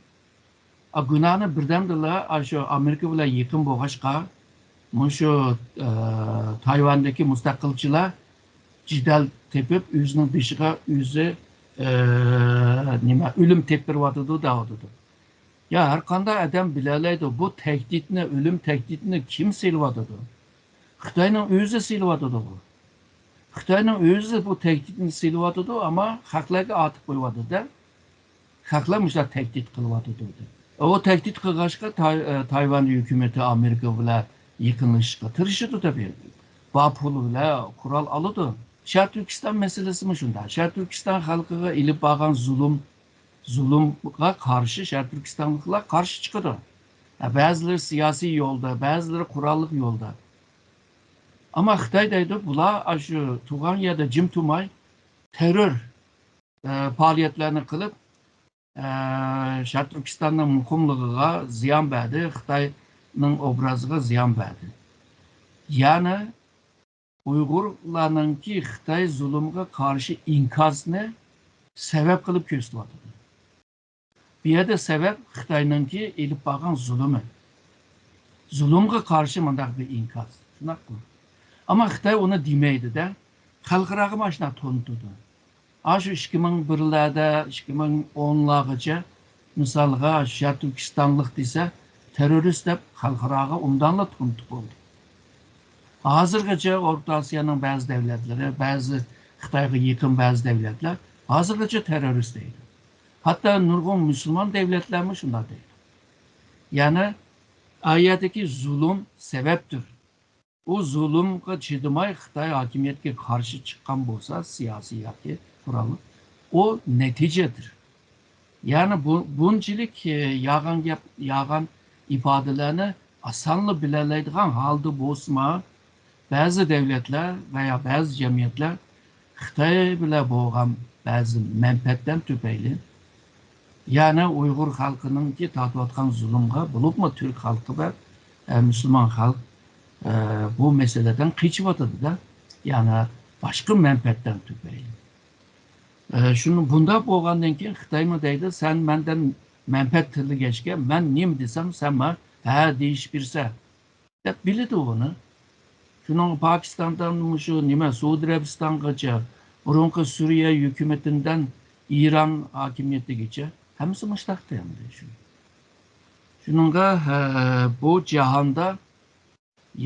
ئا، گۇناھنى بىردەمدىلا، ئا، شۇ ئامېرىكا بىلەن يېقىن بولغاچقا، مۇشۇ، ئە، تايۋاندىكى مۇستەقىلچىلار جېدەل تېپىپ، ئۆزىنىڭ بېشىغا ئۆزى، ئە، نېمە، ئۆلۈم تېپتۇرۇۋاتىدۇ دەۋاتىدۇ. يا، ھەر قانداق ئادەم بىلەلەيدۇ، بۇ تەھدىتنى، ئۆلۈم تەھدىتىنى كىم سېلىۋاتىدۇ؟ خىتاينىڭ ئۆزى سېلىۋاتىدۇ بۇ. خىتاينىڭ ئۆزى بۇ تەھدىتنى سېلىۋاتىدۇ، ئەمما خەقلەرگە ئارتىپ قويۇۋاتىدۇ-دە. خەقلەر مۇشۇنداق تەھدىت قىلىۋاتىدۇ دەپ. ئۇ تەھدىت قىلغاچقا تاي-، ئە، تايۋان ھۆكۈمىتى ئامېرىكا بىلەن يېقىنلىشىشقا تىرىشىدۇ تەبىئىي. بار پۇل بىلەن قورال ئالىدۇ. شەرقىي تۈركىستان مەسىلىسىمۇ شۇنداق. شەرقىي تۈركىستان خەلقىگە ئېلىپ بارغان زۇلۇم، زۇلۇمغا قارشى شەرقىي تۈركىستانلىقلار قارشى چىقىدۇ. ھە، بەزىلىرى سىياسىي يولدا، بەزىلىرى قوراللىق يولدا. ئەمما خىتاي دەيدۇ، بۇلار ئاشۇ تۇرغان يەردە جىم تۇرماي، تېررور، ئە، پائالىيەتلەرنى قىلىپ، ئە، شەرقىي تۈركىستاننىڭ مۇقىملىقىغا زىيان بەردى، خىتاينىڭ ئوبرازىغا زىيان بەردى. يەنى ئۇيغۇرلارنىڭكى خىتاي زۇلۇمىغا قارشى ئىنكاسىنى سەۋەب قىلىپ كۆرسىتىۋاتىدۇ. بۇ يەردە سەۋەب خىتاينىڭكى ئېلىپ بارغان زۇلۇمى. زۇلۇمغا قارشى مۇنداق بىر ئىنكاس. شۇنداققۇ؟ ئەمما خىتاي ئۇنى دېمەيدۇ-دە. خەلقئاراغا مانا شۇنداق تونۇتىدۇ. ئاشۇ ئىككى مىڭ بىرلەردە، ئىككى مىڭ ئونلارغىچە، مىسالغا، شەرقىي تۈركىستانلىق دېسە، تېررورىست دەپ خەلقئاراغا ئوبدانلا تونۇتۇپ بولدى. ھازىرغىچە ئورتا ئاسىيانىڭ بەزى دەۋلەتلىرى، بەزى خىتايغا يېقىن بەزى دەۋلەتلەر ھازىرغىچە تېررورىست دەيدۇ. ھەتتا نۇرغۇن مۇسۇلمان دەۋلەتلەرمۇ شۇنداق دەيدۇ. يەنى ئايەتتىكى زۇلۇم سەۋەبتۇر. ئۇ زۇلۇمغا چىدىماي خىتاي ھاكىمىيەتكە قارشى چىققان بولسا، سىياسىي ياكى قوراللىق، ئۇ نەتىجىدۇر. يەنى بۇ، بۇنچىلىك، ئە، يالغان گەپ، يالغان ئىپادىلەرنى ئاسانلا بىلەلەيدىغان ھالدا بولسىمۇ، بەزى دەۋلەتلەر ۋە يا بەزى جەمئىيەتلەر خىتاي بىلەن بولغان بەزى مەنپەئەتلەر تۈپەيلى، يەنى ئۇيغۇر خەلقىنىڭكى تارتىۋاتقان زۇلۇمغا، بولۇپمۇ تۈرك خەلقى ۋە، ئە، مۇسۇلمان خەلق، ئە، بۇ مەسىلىدىن قېچىۋاتىدۇ-دە. يەنى باشقا مەنپەئەتلەر تۈپەيلى. ئە، شۇنى، بۇنداق بولغاندىن كېيىن خىتايمۇ دەيدۇ، سەن مەندىن مەنپەئەت تىلىگەچكە، مەن نېمە دېسەم، سەن ماڭا ھە دېيىشىپ بېرىسەن، دەپ بىلىدۇ بۇنى. شۇنىڭ پاكىستاندىن مۇشۇ نېمە، سئۇدى ئەرەبىستانغىچە، بۇرۇنقى سۈرىيە ھۆكۈمىتىدىن ئىران ھاكىمىيىتىگىچە ھەممىسى مۇشۇنداقتى ئەمدى شۇ. شۇنىڭغا، ھە، بۇ جاھاندا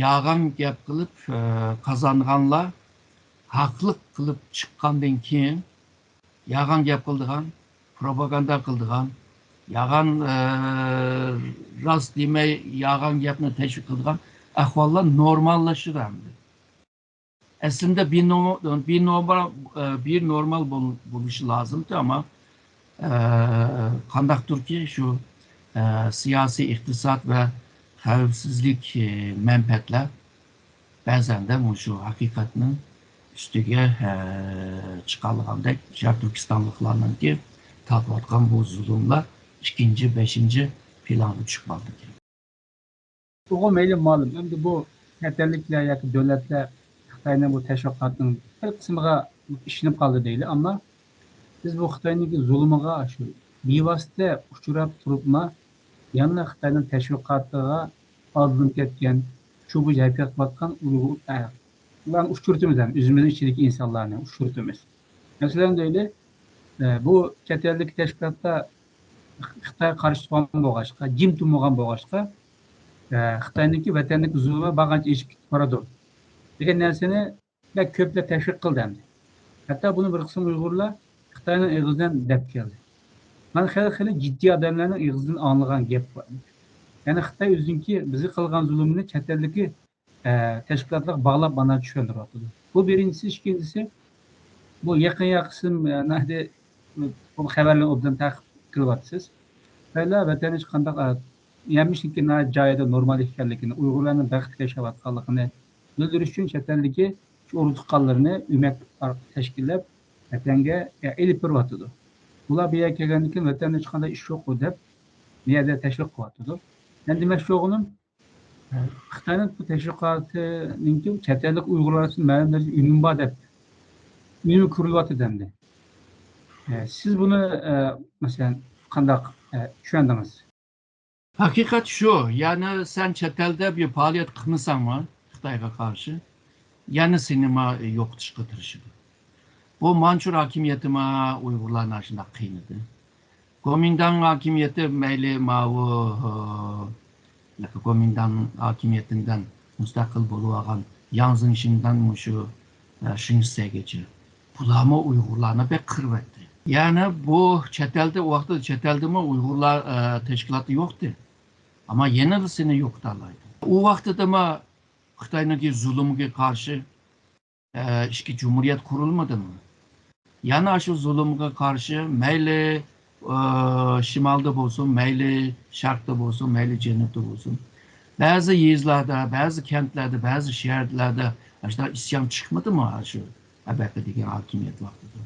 يالغان گەپ قىلىپ، ئە، قازانغانلار، ھەقلىق قىلىپ چىققاندىن كېيىن، يالغان گەپ قىلىدىغان، پروپاگاندا قىلىدىغان، يالغان، ئە، راست دېمەي، يالغان گەپنى تەشۋىق قىلىدىغان ئەھۋاللار نورماللىشىدۇ ئەمدى. ئەسلىدە بىنورمال، بىنورمال، ئە، بىنورمال بول-، بولۇشى لازىمتى، ئەمما، ئە، قانداقتۇركى شۇ، ئە، سىياسىي، ئىقتىساد ۋە خەۋپسىزلىك، ئە، مەنپەئەتلەر بەزەندە مۇشۇ ھەقىقەتنىڭ ئۈستىگە، ئە، چىقالىغاندەك، شەرقىي تۈركىستانلىقلارنىڭكى تارتىۋاتقان بۇ زۇلۇملار ئىككىنچى، بەشىنچى پىلانغا چۈشۈپ قالىدىكەن. ئۇغۇ مەيلى مالۇم، ئەمدى بۇ چەت ئەللىكلەر ياكى دۆلەتلەر خىتاينىڭ بۇ تەشۋىقاتىنىڭ بىر قىسمىغا ئىشىنىپ قالدى دەيلى، ئەمما بىز بۇ خىتاينىڭكى زۇلۇمىغا شۇ بىۋاسىتە ئۇچراپ تۇرۇپلا، يەنىلا خىتاينىڭ تەشۋىقاتىغا ئالدىنىپ كەتكەن، شۇ بۇ ھەرىكەت قىلىۋاتقان ئۇيغۇر، ئە، ئۇلارنى ئۇچرىتىمىز ھەم، ئۆزىمىزنىڭ ئىچىدىكى ئىنسانلارنى ئۇچرىتىمىز. مەسىلەن، دەيلى، ئە، بۇ چەت ئەلدىكى تەشكىلاتلار خىتايغا قارشى تۇرغان بولغاچقا، جىم تۇرمىغان بولغاچقا، ئە، خىتاينىڭكى ۋەتەندىكى زۇلۇمى بارغانچە ئېشىپ كېتىپ بارىدۇ دېگەن نەرسىنى بەك كۆپلەر تەشۋىق قىلدى ئەمدى. ھەتتا بۇنى بىر قىسىم ئۇيغۇرلار خىتاينىڭ ئېغىزىدىن دەپ كەلدى. مانا خېلى، خېلى جىددىي ئادەملەرنىڭ ئېغىزىدىن ئاڭلىغان گەپ بۇ. يەنى خىتاي ئۆزىنىڭكى بىزگە قىلغان زۇلۇمىنى چەت ئەلدىكى، ئە، تەشكىلاتلارغا باغلاپ مانا چۈشەندۈرۈۋاتىدۇ. بۇ بىرىنچىسى. ئىككىنچىسى، بۇ يېقىن ياقىسىم، ئە، نەدە، بۇ خەۋەرلەرنى ئوبدان تەقىب قىلىۋاتىسىز. خىتايلار ۋەتەننى ھېچقانداق، ئە، يەمىشنىڭكى ناھايىتى جايىدا نورمال ئىكەنلىكىنى، ئۇيغۇرلارنىڭ بەختكە ياشاۋاتقانلىقىنى بىلدۈرۈش ئۈچۈن چەت ئەلدىكى شۇ ئۇرۇق-تۇغقانلىرىنى ئۆمەك ئارقىلىق تەشكىللەپ، ۋەتەنگە، ئە، ئېلىپ بېرىۋاتىدۇ. بۇلار بۇ يەرگە كەلگەندىن كېيىن ۋەتەندە ھېچقانداق ئىش يوق دەپ، بۇ يەردە تەشۋىق قىلىۋاتىدۇ. مەن دېمەكچى بولغىنىم، خىتاينىڭ بۇ تەشۋىقاتىنىڭكى چەت ئەللىك ئۇيغۇرلار ئارىسىدا مەلۇم دەرىجىدە ئۈنۈمى بار دەپ، ئۈنۈمى كۆرۈلۈۋاتىدۇ ئەمدى. ئە، سىز بۇنى، ئە، مەسىلەن، قانداق، ئە، چۈشەندىڭىز؟ ھەقىقەت شۇ، يەنى سەن چەت ئەلدە بىر پائالىيەت قىلمىساڭمۇ خىتايغا قارشى، يەنە سېنىمۇ يوقىتىشقا تىرىشىدۇ. بۇ مانچۇر ھاكىمىيىتىمۇ ئۇيغۇرلارنى ئاشۇنداق قىينىدى. گومىنداڭ ھاكىمىيىتى مەيلى ماۋۇ، ھە، گومىنداڭ ھاكىمىيىتىندىن مۇستەقىل بولۇۋالغان ياڭ زېڭشىندىن مۇشۇ، ھە، شىنشىسەگىچە. بۇلارمۇ ئۇيغۇرلارنى بەك قىرىۋەتتى. يەنى بۇ چەت ئەلدە، ئۇ ۋاقىتتا چەت ئەلدىمۇ ئۇيغۇرلار، ھە، تەشكىلاتى يوقتى. ئەمما يەنىلا سېنى يوقىتالايدۇ. ئۇ ۋاقتىدىمۇ خىتاينىڭكى زۇلۇمىغا قارشى ئىككى جۇمھۇرىيەت قۇرۇلمىدىمۇ؟ يەنە ئاشۇ زۇلۇمغا قارشى مەيلى، ئى، شىمالدا بولسۇن، مەيلى شەرقتە بولسۇن، مەيلى جەنۇبتا بولسۇن، بەزى يېزىلاردا، بەزى كەنتلەردە، بەزى شەھەرلەردە ئاشۇنداق ئىسيان چىقمىدىمۇ ئاشۇ ئەبەقە دېگەن ھاكىمىيەت ۋاقتىدا؟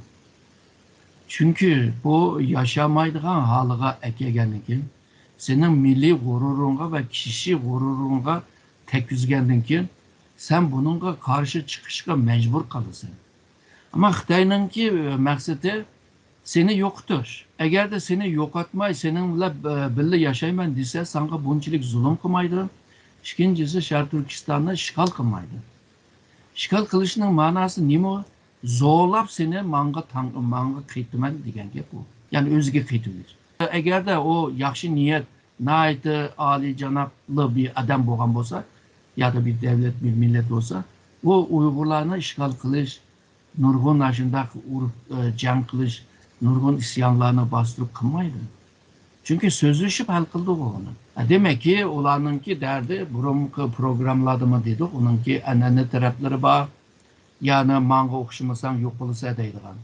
چۈنكى بۇ ياشامايدىغان ھالىغا ئەكەلگەندىن كېيىن، سېنىڭ مىللىي غۇرۇرۇڭغا ۋە كىشى غۇرۇرۇڭغا تەگكۈزگەندىن كېيىن، سەن بۇنىڭغا قارشى چىقىشقا مەجبۇر قالىسەن. ئەمما خىتاينىڭكى، ئە، مەقسىتى سېنى يوقىتىش. ئەگەردە سېنى يوقاتماي، سېنىڭ بىلەن، ئە، بىللە ياشايمەن دېسە، ساڭا بۇنچىلىك زۇلۇم قىلمايدۇ. ئىككىنچىسى، شەرقىي تۈركىستاننى ئىشغال قىلمايدۇ. ئىشغال قىلىشنىڭ مەناسى نېمە؟ زورلاپ سېنى ماڭا تاڭ-، ماڭا قېتىمەن دېگەن گەپ ئۇ. يەنى ئۆزىگە قېتىۋېلىش. ئەگەردە ئۇ ياخشى نىيەت، ناھايىتى ئالىيجانابلىق بىر ئادەم بولغان بولسا، يادا بىر دەۋلەت، بىر مىللەت بولسا، ئۇ ئۇيغۇرلارنى ئىشغال قىلىش، نۇرغۇن ئاشۇنداق ئۇرۇپ، ئە، جەڭ قىلىش، نۇرغۇن ئىسيانلارنى باستۇرۇپ قىلمايدۇ. چۈنكى سۆزلىشىپ ھەل قىلدۇق ئۇنى. دېمەككى، ئۇلارنىڭكى دەردى بۇرۇنقى پروگراممىلاردىمۇ دېدۇق، ئۇنىڭكى ئەنئەنە تەرەپلىرى بار. يەنى ماڭا ئوخشىمىساڭ يوق بولىسەن دەيدىغان.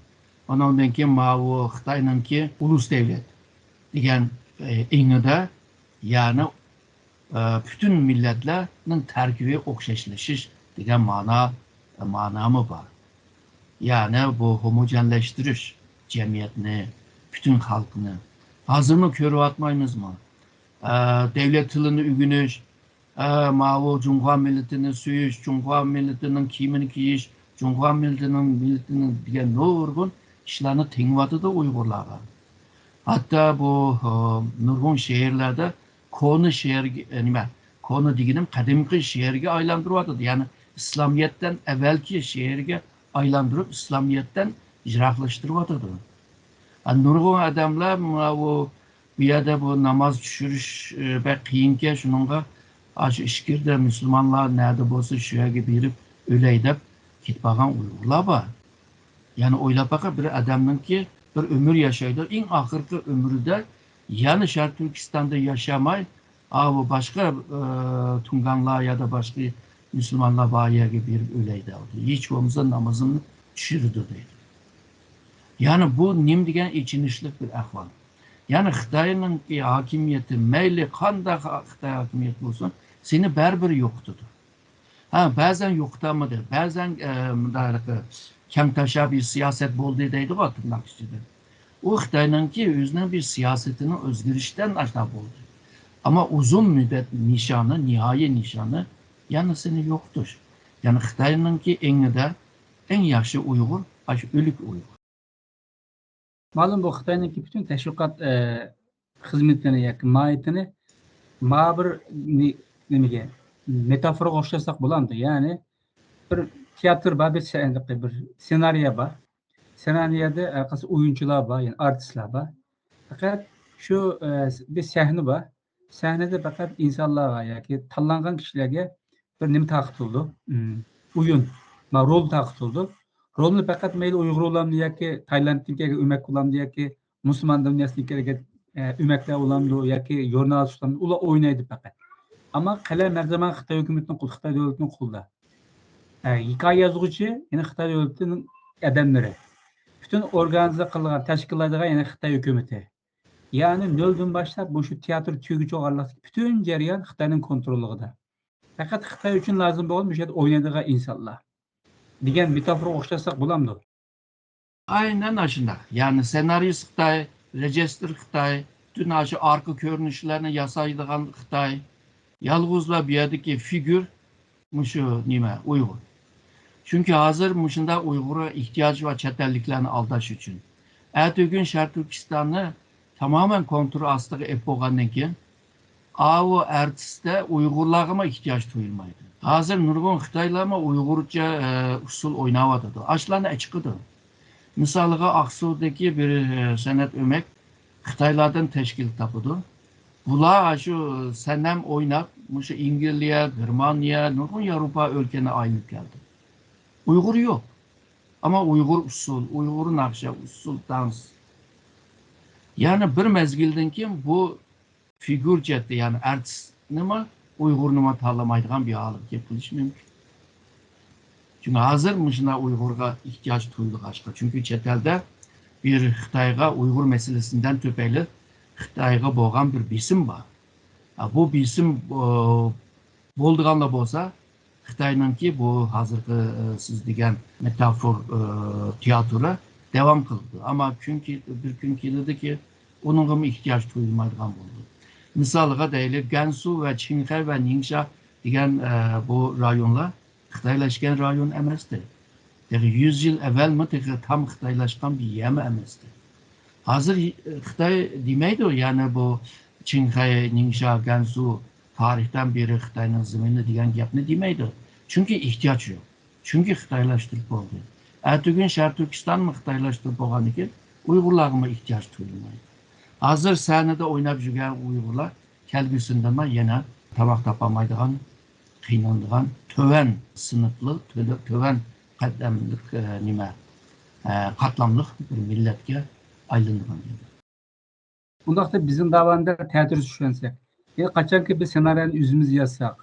ئۇنىڭدىن كېيىن ماۋۇ خىتاينىڭكى ئۇلۇس دەۋلەت دېگەن، ئېڭىدە، يەنى، پۈتۈن مىللەتلەرنىڭ تەركىبى ئوخشاشلىشىش دېگەن مانا، مانامۇ بار. يەنى بۇ ھوموجېنلەشتۈرۈش جەمئىيەتنى، پۈتۈن خەلقنى. ھازىرمۇ كۆرۈۋاتمايمىزمۇ؟ دەۋلەت تىلىنى ئۆگىنىش، ئە، ماۋۇ جۇڭخۇا مىللىتىنى سۆيۈش، جۇڭخۇا مىللىتىنىڭ كىيىمىنى كىيىش، جۇڭخۇا مىللىتىنىڭ، مىللىتىنىڭ دېگەن نۇرغۇن ئىشلارنى تېڭىۋاتىدۇ ئۇيغۇرلارغا. ھەتتا بۇ، ئە، نۇرغۇن شەھەرلەردە كونا شەھەرگە، ئە، نېمە، كونا دېگىنىم قەدىمكى شەھەرگە ئايلاندۇرۇۋاتىدۇ. يەنى ئىسلامىيەتتىن ئەۋۋەلكى شەھەرگە ئايلاندۇرۇپ، ئىسلامىيەتتىن يىراقلاشتۇرۇۋاتىدۇ. ئە، نۇرغۇن ئادەملەر ماۋۇ بۇ يەردە بۇ ناماز چۈشۈرۈش، ئى، بەك قىيىنكەن، شۇنىڭغا ئاشۇ ئىچكىرىدە مۇسۇلمانلار نەدە بولسا شۇ يەرگە بېرىپ ئۆلەي دەپ كېتىپ قالغان ئۇيغۇرلار بار. يەنى ئويلاپ باقە، بىر ئادەمنىڭكى بىر ئۆمۈر ياشايدۇ، ئەڭ ئاخىرقى ئۆمرىدە يەنە شەرقىي تۈركىستاندا ياشاماي، ئاۋۇ باشقا، ئى، تۇڭگانلار يادا باشقا مۇسۇلمانلار بار يەرگە بېرىپ ئۆلەي دەيدۇ. ھېچ بولمىسا نامىزىمنى چۈشۈرىدۇ دەيدۇ. يەنى بۇ نېمە دېگەن ئېچىنىشلىق بىر ئەھۋال. يەنى خىتاينىڭكى ھاكىمىيىتى، مەيلى قانداق خىتاي ھاكىمىيىتى بولسۇن، سېنى بەرىبىر يوقىتىدۇ. ھە، بەزەن يوقىتالمىدى، بەزەن، ئە، مۇنداق كەڭ تاشا بىر سىياسەت بولدى دەيدىغۇ تىرناق ئىچىدە. ئۇ خىتاينىڭكى ئۆزىنىڭ بىر سىياسىتىنىڭ ئۆزگىرىشىدىن ئاشۇنداق بولدى. ئەمما ئۇزۇن مۇددەت نىشانى، نىھايە نىشانى يەنە سېنى يوقىتىش. يەنى خىتاينىڭكى ئېڭىدە ئەڭ ياخشى ئۇيغۇر، ئاشۇ ئۆلۈك ئۇيغۇر. مەلۇم، بۇ خىتاينىڭكى پۈتۈن تەشۋىقات، ئە، خىزمىتىنى ياكى ماھىيىتىنى ما بىر نى-، نېمىگە، مېتافورىغا ئوخشاتساق بولامدۇ؟ يەنى بىر تىياتىر بار، بىر سەھنە، بىر سېنارىيە بار. سېنارىيەدە ھەر قايسى ئويۇنچۇلار بار، يەنى ئارتىسلار بار. پەقەت شۇ، ئە، بىر سەھنە بار. سەھنىدە پەقەت ئىنسانلارغا ياكى تاللانغان كىشىلەرگە بىر نېمە تارقىتىلىدۇ؟ ئىم، ئويۇن، ما، رول تارقىتىلىدۇ. رولنى پەقەت مەيلى ئۇيغۇر بولامدۇ ياكى تايلاندتىن كەلگەن ئۆمەك بولامدۇ ياكى مۇسۇلمان دۇنياسىدىكى ئەگەر ئۆمەكلەر بولامدۇ ياكى ژۇرنالىست بولامدۇ، ئۇلار ئوينايدۇ پەقەت. ئەمما قەلەم ھەر زامان خىتاي ھۆكۈمىتىنىڭ قولىدا، خىتاي دۆلىتىنىڭ قولىدا. ھېكايە يازغۇچى يەنە خىتاي دۆلىتىنىڭ ئادەملىرى. پۈتۈن ئورگانىزاتسىيە قىلىدىغان، تەشكىللەيدىغان يەنە خىتاي ھۆكۈمىتى. يەنى نۆلدىن باشلاپ مۇشۇ تىياتىر تۈگىگۈچە ئارىلىقتىكى پۈتۈن جەريان خىتاينىڭ كونتروللۇقىدا. پەقەت خىتاي ئۈچۈن لازىم بولغان مۇشۇ يەردە ئوينايدىغان ئىنسانلار دېگەن مېتافورغا ئوخشاتساق بولامدۇ؟ ئاينەن ئاشۇنداق. يەنى سېنارىيىست خىتاي، رېژىسسور خىتاي، پۈتۈن ئاشۇ ئارقا كۆرۈنۈشلەرنى ياسايدىغان خىتاي. يالغۇزلا بۇ يەردىكى فىگۇر مۇشۇ نېمە، ئۇيغۇر. چۈنكى ھازىر مۇشۇنداق ئۇيغۇرغا ئېھتىياج بار چەت ئەللىكلەرنى ئالداش ئۈچۈن. ئەتىگۈن شەرقىي تۈركىستاننى تامامەن كونترول ئاستىغا ئېلىپ بولغاندىن كېيىن، ئاۋۇ ئارتىستتا ئۇيغۇرلارغىمۇ ئېھتىياج تۇيۇلمايدۇ. ھازىر نۇرغۇن خىتايلارمۇ ئۇيغۇرچە، ئە، ئۇسسۇل ئويناۋاتىدۇ. ئاشۇلارنى ئەچىقىدۇ. مىسالىغا، ئاقسۇدىكى بىر، ئە، سەنئەت ئۆمەك خىتايلاردىن تەشكىل تاپىدۇ. بۇلار ئاشۇ سەنەم ئويناپ، مۇشۇ ئەنگلىيە، گېرمانىيە، نۇرغۇن ياۋروپا ئۆلكىنى ئايلىنىپ كەلدى. ئۇيغۇر يوق. ئەمما ئۇيغۇر ئۇسسۇل، ئۇيغۇر ناخشا، ئۇسسۇل دانس. يەنى بىر مەزگىلدىن كېيىن بۇ فىگۇر جەھەتتە، يەنى ئارتىسنىمۇ، ئۇيغۇرنىمۇ تاللىمايدىغان بىر ھالغا كېلىپ قېلىشى مۇمكىن. چۈنكى ھازىر مۇشۇنداق ئۇيغۇرغا ئېھتىياج تۇيۇلغاچقا، چۈنكى چەت ئەلدە بىر خىتايغا، ئۇيغۇر مەسىلىسىدىن تۈپەيلى خىتايغا بولغان بىر بېسىم بار. ھە، بۇ بېسىم، ئۇ، بولىدىغانلا بولسا، خىتاينىڭكى بۇ ھازىرقى، ئە، سىز دېگەن مېتافور، ئە، تىياتىرى داۋام قىلىدۇ. ئەمما كۈن كې-، بىر كۈن كېلىدۇكى، ئۇنىڭغىمۇ ئېھتىياج تۇيۇلمايدىغان بولىدۇ. مىسالىغا دەيلى، گەنسۇ ۋە چىڭخەي ۋە نىڭشا دېگەن، ئە، بۇ رايونلار خىتايلاشقان رايون ئەمەستى. تېخى يۈز يىل ئەۋۋەلمۇ تېخى تام خىتايلاشقان بىر يەرمۇ ئەمەستى. ھازىر، ئە، خىتاي دېمەيدۇ، يەنى بۇ چىڭخەي، نىڭشا، گەنسۇ تارىختىن بېرى خىتاينىڭ زېمىنى دېگەن گەپنى دېمەيدۇ. چۈنكى ئېھتىياج يوق. چۈنكى خىتايلاشتۇرۇپ بولدى. ئەتىگۈن شەرقىي تۈركىستانمۇ خىتايلاشتۇرۇپ بولغاندىن كېيىن ئۇيغۇرلارغىمۇ ئېھتىياج تۇيۇلمايدۇ. ھازىر سەھنىدە ئويناپ يۈرگەن ئۇيغۇرلار كەلگۈسىدىمۇ يەنە تاماق تاپالمايدىغان، قىينىلىدىغان، تۆۋەن سىنىپلىق، تۆ-، تۆۋەن قەدەملىك، ئە، نېمە، ئە، قاتلاملىق بىر مىللەتكە ئايلىنىدىغان گەپ. ئۇنداقتا بىزنىڭ داۋانى دەل تەتۈر چۈشەنسەك، يەنى قاچانكى بىز سېنارىيەنى ئۆزىمىز يازساق،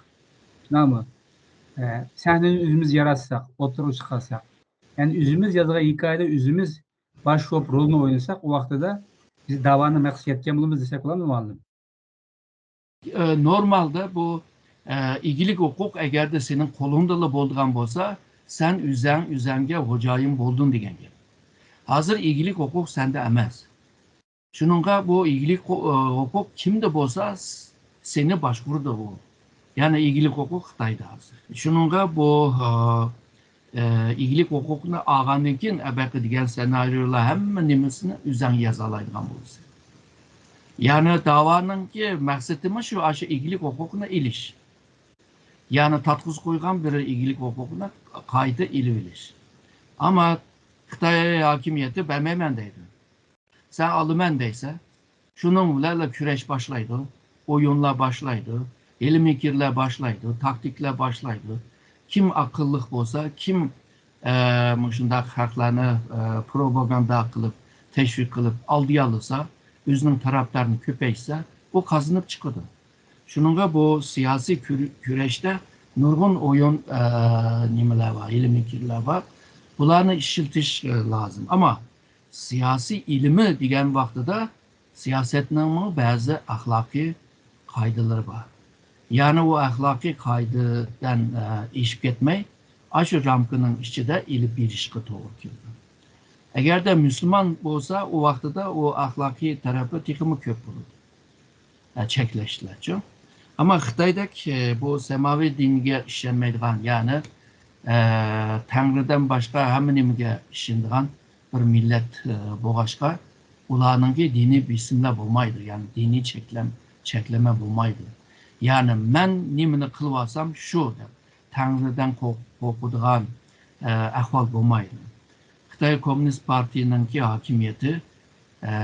شۇنداقمۇ؟ ئە، سەھنىنى ئۆزىمىز ياراتساق، ئوتتۇرىغا چىقارساق، يەنى ئۆزىمىز يازغان ھېكايىدە ئۆزىمىز باش بولۇپ رولنى ئوينىساق، ئۇ ۋاقتىدا بىز داۋانى مەقسەتكە يەتكەن بولىمىز دېسەك بولامدۇ، مۇئەللىم؟ ئە، نورمالدا بۇ، ئە، ئىگىلىك ھوقۇق ئەگەردە سېنىڭ قولۇڭدىلا بولىدىغان بولسا، سەن ئۆزەڭ ئۆزەڭگە خوجايىن بولدۇڭ دېگەن گەپ. ھازىر ئىگىلىك ھوقۇق سەندە ئەمەس. شۇنىڭغا بۇ ئىگىلىك ھو-، ھوقۇق كىمدە بولسا، س-، سېنى باشقۇرىدۇ ئۇ. يەنى ئىگىلىك ھوقۇق خىتايدا ھازىر. شۇنىڭغا بۇ، ئە، ئە، ئىگىلىك ھوقۇقنى ئالغاندىن كېيىن، ئەبەقى دېگەن سېنارىيولار ھەممە نېمىسىنى ئۆزەڭ يازالايدىغان بولىسەن. يەنى داۋانىڭكى مەقسىتىمۇ شۇ، ئاشۇ ئىگىلىك ھوقۇقنى ئېلىش. يەنى تارتقۇزۇپ قويغان بىر ئىگىلىك ھوقۇقنى قايتا ئېلىۋېلىش. ئەمما خىتاي ھاكىمىيىتى بەرمەيمەن دەيدۇ. سەن ئالىمەن دەيسەن، شۇنىڭ بىلەنلا كۈرەش باشلايدۇ، ئويۇنلار باشلايدۇ، ھىيلە-مىكىرلەر باشلايدۇ، تاكتىكىلار باشلايدۇ. كىم ئاقىللىق بولسا، كىم، ئە، مۇشۇنداق خەقلەرنى، ئە، پروپاگاندا قىلىپ، تەشۋىق قىلىپ ئالدىيالىسا، ئۆزىنىڭ تەرەپدارىنى كۆپەيتسە، ئۇ قازىنىپ چىقىدۇ. شۇنىڭغا بۇ سىياسىي كۈر-، كۈرەشتە نۇرغۇن ئويۇن، ئە، نېمىلەر بار، ھىيلە-مىكىرلەر بار. بۇلارنى ئىشلىتىش، ئە، لازىم. ئەمما سىياسىي ئىلمى دېگەن ۋاقتىدا سىياسەتنىڭمۇ بەزى ئەخلاقىي قائىدىلىرى بار. يەنى ئۇ ئەخلاقىي قائىدىدىن، ئە، ئېشىپ كەتمەي، ئاشۇ رامكىنىڭ ئىچىدە ئېلىپ بېرىشقا توغرا كېلىدۇ. ئەگەردە مۇسۇلمان بولسا، ئۇ ۋاقتىدا ئۇ ئەخلاقىي تەرەپى تېخىمۇ كۆپ بولىدۇ. ئە، چەكلەشلەرچۇ. ئەمما خىتايدەك، ئە، بۇ سەماۋى دىنگە ئىشەنمەيدىغان، يەنى، ئە، تەڭرىدىن باشقا ھەممە نېمىگە ئىشىنىدىغان بىر مىللەت، ئە، بولغاچقا، ئۇلارنىڭكى دىنىي بېسىملار بولمايدۇ، يەنى دىنىي چەكلەم-، چەكلىمە بولمايدۇ. يەنى مەن نېمىنى قىلىۋالسام شۇ دەپ، تەڭرىدىن قورق-، قورقىدىغان، ئە، ئەھۋال بولمايدۇ. خىتاي كوممۇنىست پارتىيىنىڭكى ھاكىمىيىتى، ئە،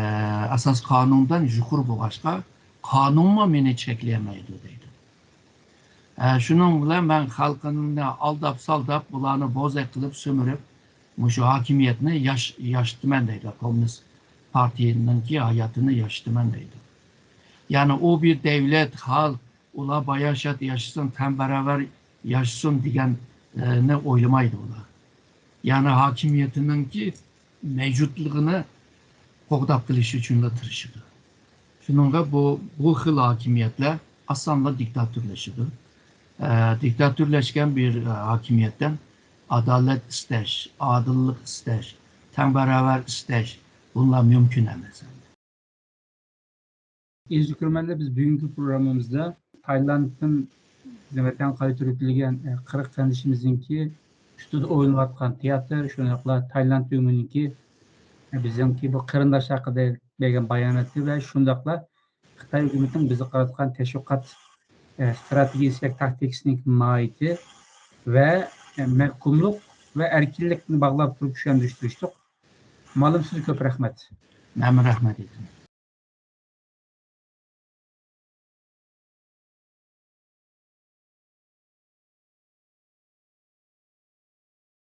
ئاساس قانۇندىن يۇقىرى بولغاچقا، قانۇنمۇ مېنى چەكلىيەلمەيدۇ دەيدۇ. ئە، شۇنىڭ بىلەن مەن خەلقىمنى ئالداپ-سالداپ، بۇلارنى بوزەك قىلىپ سۈمۈرۈپ، مۇشۇ ھاكىمىيەتنى ياش-، ياشىتىمەن دەيدۇ كوممۇنىست پارتىيىنىڭكى ھاياتىنى ياشىتىمەن دەيدۇ. يەنى ئۇ بىر دەۋلەت، خەلق، ئۇلار باياشات ياشىسۇن، تەڭ باراۋەر ياشىسۇن دېگەننى ئويلىمايدۇ ئۇلار. يەنى ھاكىمىيىتىنىڭكى مەۋجۇتلۇقىنى قوغداپ قېلىش ئۈچۈنلا تىرىشىدۇ. شۇنىڭغا بۇ، بۇ خىل ھاكىمىيەتلەر ئاسانلا دىكتاتورلىشىدۇ. ئە، دىكتاتورلاشقان بىر، ئە، ھاكىمىيەتتىن ئادالەت ئىستەش، ئادىللىق ئىستەش، تەڭ باراۋەر ئىستەش، بۇنىلار مۇمكىن ئەمەس. ئەزىز كۆرۈرمەنلەر، بىز بۈگۈنكى پروگراممىمىزدا تايلاندتىن بىزنىڭ ۋەتەنگە قايتۇرۇپ كېلگەن، ئە، قىرىق قېرىندىشىمىزنىڭكى ئۈستىدە ئوينىلىۋاتقان تىياتىر، شۇنداقلا تايلاند ھۆكۈمىتىنىڭكى، ئە، بىزنىڭكى بۇ قېرىنداش ھەققىدە بەرگەن باياناتى ۋە شۇنداقلا خىتاي ھۆكۈمىتىنىڭ بىزگە قاراتقان تەشۋىقات، ئە، ئىستراتېگىيەسى ياكى تاكتىكىسىنىڭ ماھىيىتى ۋە، ئە، مەھكۇملۇق ۋە ئەركىنلىكنى باغلاپ تۇرۇپ چۈشەندۈرۈشتۇرۈشتۇق. مۇئەللىم، سىزگە كۆپ رەھمەت. مەنمۇ رەھمەت ئېيتىمەن.